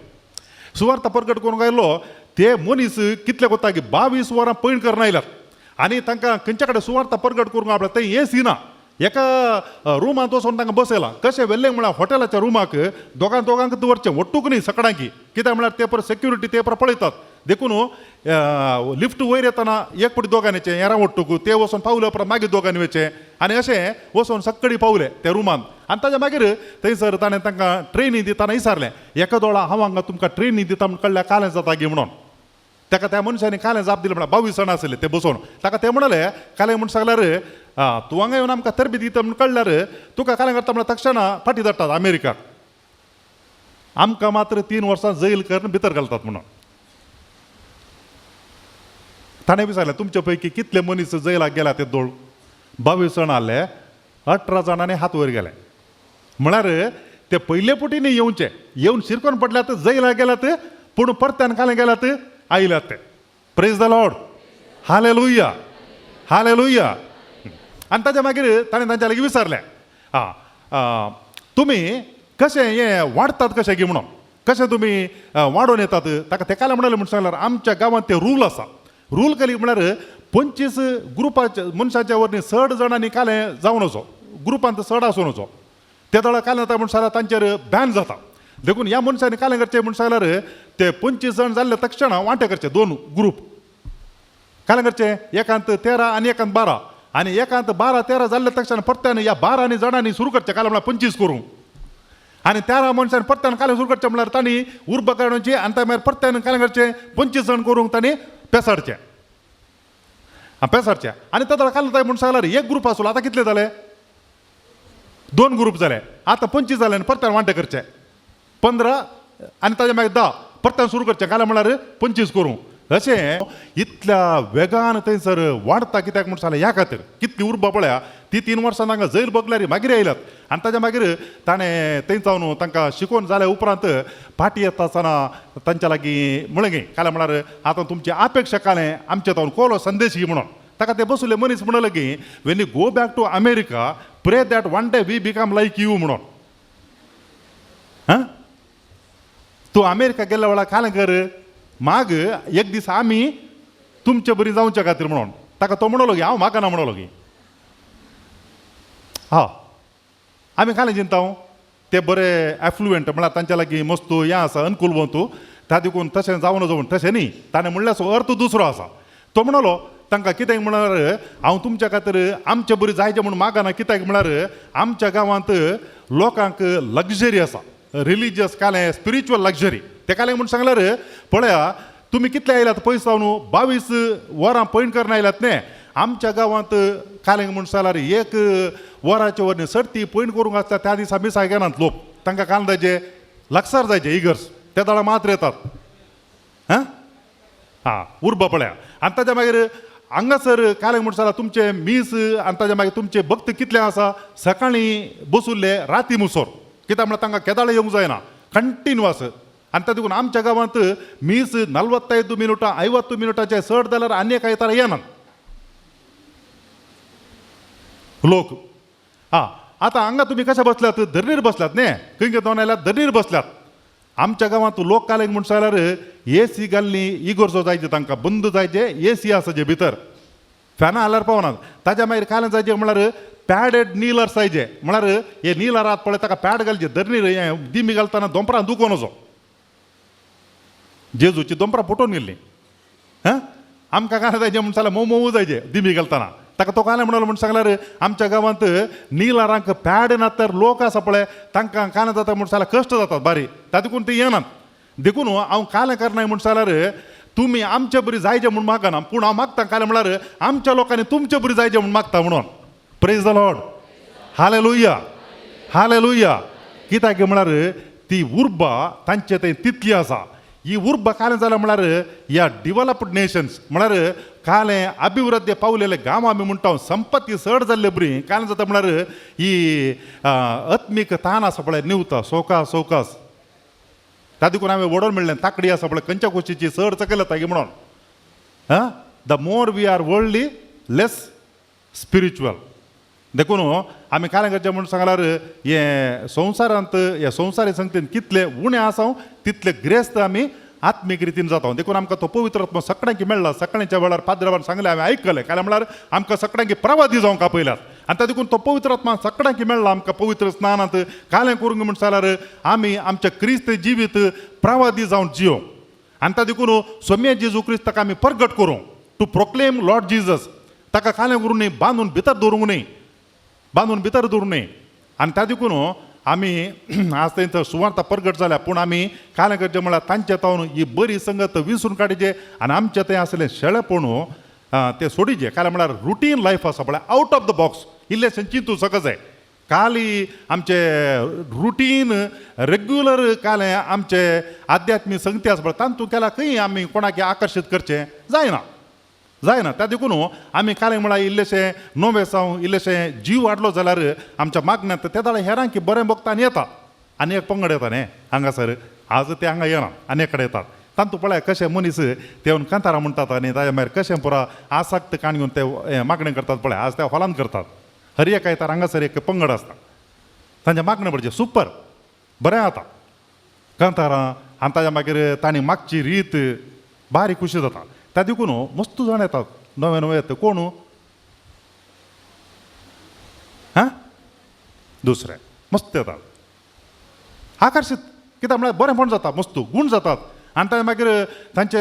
सुवार्ता परगट करूंक आयलो ते मनीस कितले कोता की 22 वरां पयण करून आयल्यात आनी तांकां खंयच्या कडेन सुवार्ता परगट करूंक आपल्या थंय एसी ना, एका रुमांत वचोन तांकां बसयलां. कशें व्हेल्लें म्हळ्यार हॉटेलाच्या रुमाक दोगां दोगांक दवरचें, ಒಟ್ಟುक न्ही सकडांकी. कित्याक म्हळ्यार ते परत सेक्युरिटी ते परत पळयतात. देखून लिफ्ट वयर येतना एक पटी दोगांनी येचें, हेरां ಒಟ್ಟುक ते वचोन पावले उपरांत मागीर दोगांनी वचें आनी अशें वचोन सक्कडी पावले त्या रुमांत. आनी ताच्या मागीर थंयसर ताणें तांकां ट्रेनी दितना विचारलें, एका दोळा हांव हांगा तुमकां ट्रेनी दिता म्हूण कळ्ळ्यार कालें जाता गी म्हणून. ताका त्या मनशांनी कालें जाप दिली म्हळ्यार 22 जाणां आसले ते बसोवन. ताका ते म्हणले कालें म्हूण सांगल्यार तूं हांगा येवन आमकां तरबी दिता म्हूण कळ्ळ्यार तुका कालें करता म्हळ्यार तक्षणा फाटीं धाडटात अमेरिकाक, आमकां मात्र 3 वर्सां जैल करून भितर घालतात म्हणून. ताणें विचारलें तुमचे पैकी कितले मनीस जैलाक गेला ते दोळ? 22 जाणां आसले, 18 जाणांनी हात वयर गेले. म्हळ्यार ते पयले पुटीनी येवचे, येवन शिरकोन पडल्यात, जैलाक गेल्यात, पूण परत्यान कालें गेल्यात आयल्यात ते. Praise the Lord, hallelujah, hallelujah. आनी ताच्या मागीर ताणें तांच्या लागीं विचारलें, आं तुमी कशें हें वाडटात कशें की म्हणून, कशें तुमी वाडोवन येतात? ताका ते कालें म्हणलें म्हूण सांगल्यार आमच्या गांवांत ते रूल आसा. रूल केली म्हळ्यार 25 ग्रुपाच्या मनशाच्या वरनी चड जाणांनी कालें जावन वचो, ग्रुपांत चड आसून वचो, ते दोळा कालें जाता म्हूण सांगल्यार तांचेर बॅन जाता. देखून ह्या मनशांनी कालें करचें म्हूण सांगल्यार ते 25 जाण जाल्ले तक्षणा वांटे करचे, 2 ग्रूप कालें करचे, एकांत 13 आनी एकांत 12, आनी एकांत 12 13 जाल्ले तक्षण परत्यान ह्या 12 आनी जाणांनी सुरू करचें कालें म्हळ्यार 25 करूंक, आनी 13 मनशान परत्यान कालें सुरू करचें म्हळ्यार तांणी उर्बा काडूची आनी त्या मागीर परत्यान कालें करचें 25 जाण करूंक तांणी पेसाडचें, पेसाडचें. आनी ताका कालें जाय म्हूण सांगल्यार एक ग्रूप आसलो, आतां कितले जाले? 2 ग्रूप जाले, आतां 25 जाले आनी परत्यान वांटे करचे 15 आनी ताच्या मागीर 10 परत्यान सुरू करचें कालें म्हळ्यार 25 करूंक. अशें इतल्या वेगान थंयसर वाडटा कित्याक म्हूण सांगलें ह्या खातीर कितली उर्बा पळया ती 3 वर्सां तांकां जैल भोगल्यार मागीर आयल्यात. आनी ताच्या मागीर ताणें थंय जावन तांकां शिकोवन जाल्या उपरांत फाटीं येता आसतना तांच्या लागीं म्हणलें गे कालें म्हळ्यार आतां तुमची अपेक्षा कालें आमच्या जावन कोलो संदेश ही म्हणून. ताका ते बसले मनीस म्हणलें की when you go back to America pray that one day we become like you म्हणून. हां, तूं अमेरिका गेल्ल्या वेळार कालें कर, माग एक दीस आमी तुमचे बरी जावच्या खातीर म्हणून. ताका तो म्हणलो की हांव म्हाका ना म्हणलो की हा आमी कालें चिंता ते बरे एफ्लुएंट म्हळ्यार तांच्या लागीं मस्त हें आसा अनुकूल वंतू, ता देखून तशें जावन जावन तशें न्ही. ताणें म्हणल्यार अर्थ दुसरो आसा. तो म्हणलो तांकां कित्याक म्हळ्यार हांव तुमच्या खातीर आमचे बरी जायचे म्हूण मागना. कित्याक म्हळ्यार आमच्या गांवांत लोकांक लग्जरी आसा, रिलिजियस कालें, स्पिरिच्युअल लग्जरी. ते कालें म्हूण सांगल्यार पळया तुमी कितले आयल्यात पयस जावन 22 वरां पयण करून आयल्यात न्ही. आमच्या गांवांत कालें म्हूण सांगल्यार 1 वराचे वर सर्ती पयण करूंक आसता त्या दिसा मिसाक येनात लोक. तांकां काल जायचे लागसार जायचे इगर्स, त्या दळा मात्र येतात. हां हां उर्बा पळया. आनी ताच्या मागीर हांगासर कालें म्हूण सांगल्यार तुमचे मीस आनी ताच्या मागीर तुमचे भक्त कितले आसा, सकाळीं बसुल्ले राती मुसोर, कित्याक म्हळ्यार तांकां केदाळे येवंक जायना कंटिन्युअस. आनी ताका देखून आमच्या गांवांत मीस 45 मिनुटां 50 मिनुटांचे चड जाल्यार आनी एक आयतारा येनात लोक. हां आतां हांगा तुमी कशे बसल्यात, धरणीर बसल्यात न्ही, खंय घेवन आयल्यात, धरणीर बसल्यात. आमच्या गांवांत लोक कालें म्हूण सांगल्यार एसी घाल्ली इगोर्जो जायचे, तांकां बंद जायचे, एसी आसा जे भितर फॅनां हाल्यार पावनात. ताच्या मागीर कालें जायचे म्हळ्यार पॅडेड निलर जायचे, म्हळ्यार हे निलरात पळय ताका पॅड घालचे, धरणीर हें दिमी घालतना दोंपरां दुखोन वचो, जेजूची दोंपरां फुटोवन गेल्लीं. हां आमकां कालें जायचें म्हूण सांगल्यार मोव मोव जायचे दिमी घालतना. ताका तो कालें म्हणलो म्हूण सांगल्यार आमच्या गांवांत निलारांक पॅड ना तर लोक आसा पळय तांकां कालें जाता म्हूण सांगल्यार कश्ट जातात बारी, ताका देखून ती येनात. देखून हांव कालें करनाय म्हूण सांगल्यार तुमी आमचे बरी जायचे म्हूण मागना, पूण हांव मागता कालें म्हळ्यार आमच्या लोकांनी तुमचे बरी जायचे म्हूण मागता म्हणून. Praise the Lord, hallelujah, hallelujah. कित्याक म्हळ्यार ती उर्बा तांचे थंय तितली आसा. ही उर्बा कालें जाल्या म्हळ्यार ह्या डिवलप्ड नेशन्स म्हळ्यार कालें अभिवृद्धी पावलेले गांव आमी म्हणटा, संपत्ती चड जाल्ले बरी कालें जाता म्हळ्यार ही आत्मीक तान आसा पळय निवता सोकास सोकास. ता देखून हांवें वडोवन म्हणलें ताकडी आसा पळय खंयच्या गोश्टीची चड सकयल येता म्हणून. हां the more we are worldly less spiritual. देखून आमी कालें करचें म्हूण सांगल्यार हें संवसारांत ह्या संवसारी संगतीन कितले उणें आसा तितले ग्रेस्त आमी आत्मीक रितीन जाता. देखून आमकां तो पवित्र आत्मो सगळ्यांकी मेळ्ळा. सकाळच्या वेळार पाद्रवान सांगलें हांवें आयकलें, कालें म्हळ्यार आमकां सगळ्यांकी प्रवादी जावंक आपयल्यात. आनी ता देखून तो पवित्र आत्मा सगळ्यांकी मेळ्ळा आमकां पवित्र स्नानांत. कालें करूंक म्हूण सांगल्यार आमी आमच्या क्रिस्त जिवीत प्रवादी जावन जियोंक. आनी ता देखून सोम्या जेजू क्रिस्ताक आमी परगट करूंक, टू प्रोक्लेम लॉर्ड जिजस. ताका कालें करूं न्ही, बांदून भितर दवरूंक न्ही, बांदून भितर दवरूं न्ही. आनी ता देखून आमी आज थंय सुवार्ता परगट जाल्या, पूण आमी कालें करचें म्हळ्यार तांचे तावन ही बरी संगत विसरून काडचे आनी आमचे थंय आसलें शेळेपण तें सोडीचें. कालें म्हळ्यार रुटीन लायफ आसा पळय, आवट ऑफ the box इल्लेशें चिंतू शकत जाय. काली आमचे रुटीन रेग्युलर कालें आमचे आध्यात्मीक संगती आसा पळय तातूंत केला खंय आमी कोणाक आकर्शीत करचें जायना, जायना. त्या देखून आमी कालें म्हळ्यार इल्लेशें नवें इल्लेशें जीव हाडलो जाल्यार आमच्या मागण्यांत ते जाल्यार हेरांकी बरें भोगता आनी येता. आनी एक पंगड येता न्ही हांगासर, आज ते हांगा येना आनी एक कडेन येतात. तांतू पळय कशें मनीस ते येवन कांतारां म्हणटात आनी ताज्या मागीर कशें पुरा आसक्त काण घेवन ते मागणें करतात पळय. आज ते हॉलांत करतात. हर एक आयतार हांगासर एक पंगड आसता, तांच्या मागणें पडचें सुपर बरें जाता कांतारां. आनी ताज्या मागीर तांणी मागची रीत बारीक खुशी जाता. त्या देखून मस्त जाण येतात नवे नवे येता. कोण हां दुसरे मस्त येतात आकर्शीत, कित्याक म्हळ्यार बरेंपण जाता, मस्त गूण जातात. आनी ताजे मागीर तांचे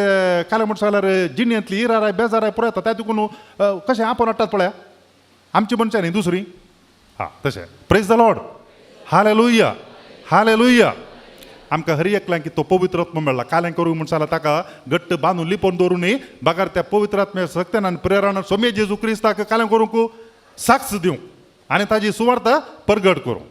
कालें म्हण सांगल्यार जिणेंतली इराराय बेजाराय पुरो येता. त्या देखून कशें आपोवन हाडटात पळया आमची मनशां न्ही दुसरी. हां तशें. Praise the Lord, hallelujah, hallelujah. आमकां हर एकल्यांक तो पवित्र आत्मो मेळ्ळा. कालें करूंक म्हूण सांगल्यार ताका घट्ट बांदून लिपोवन दवरूं न्ही, बगार त्या पवित्र आत्म्या सक्त्यान आनी प्रेरणा सोम्या जेजू क्रिस्ताक कालें करूंक साक्ष दिवंक आनी ताजी सुवार्ता परगट करूंक.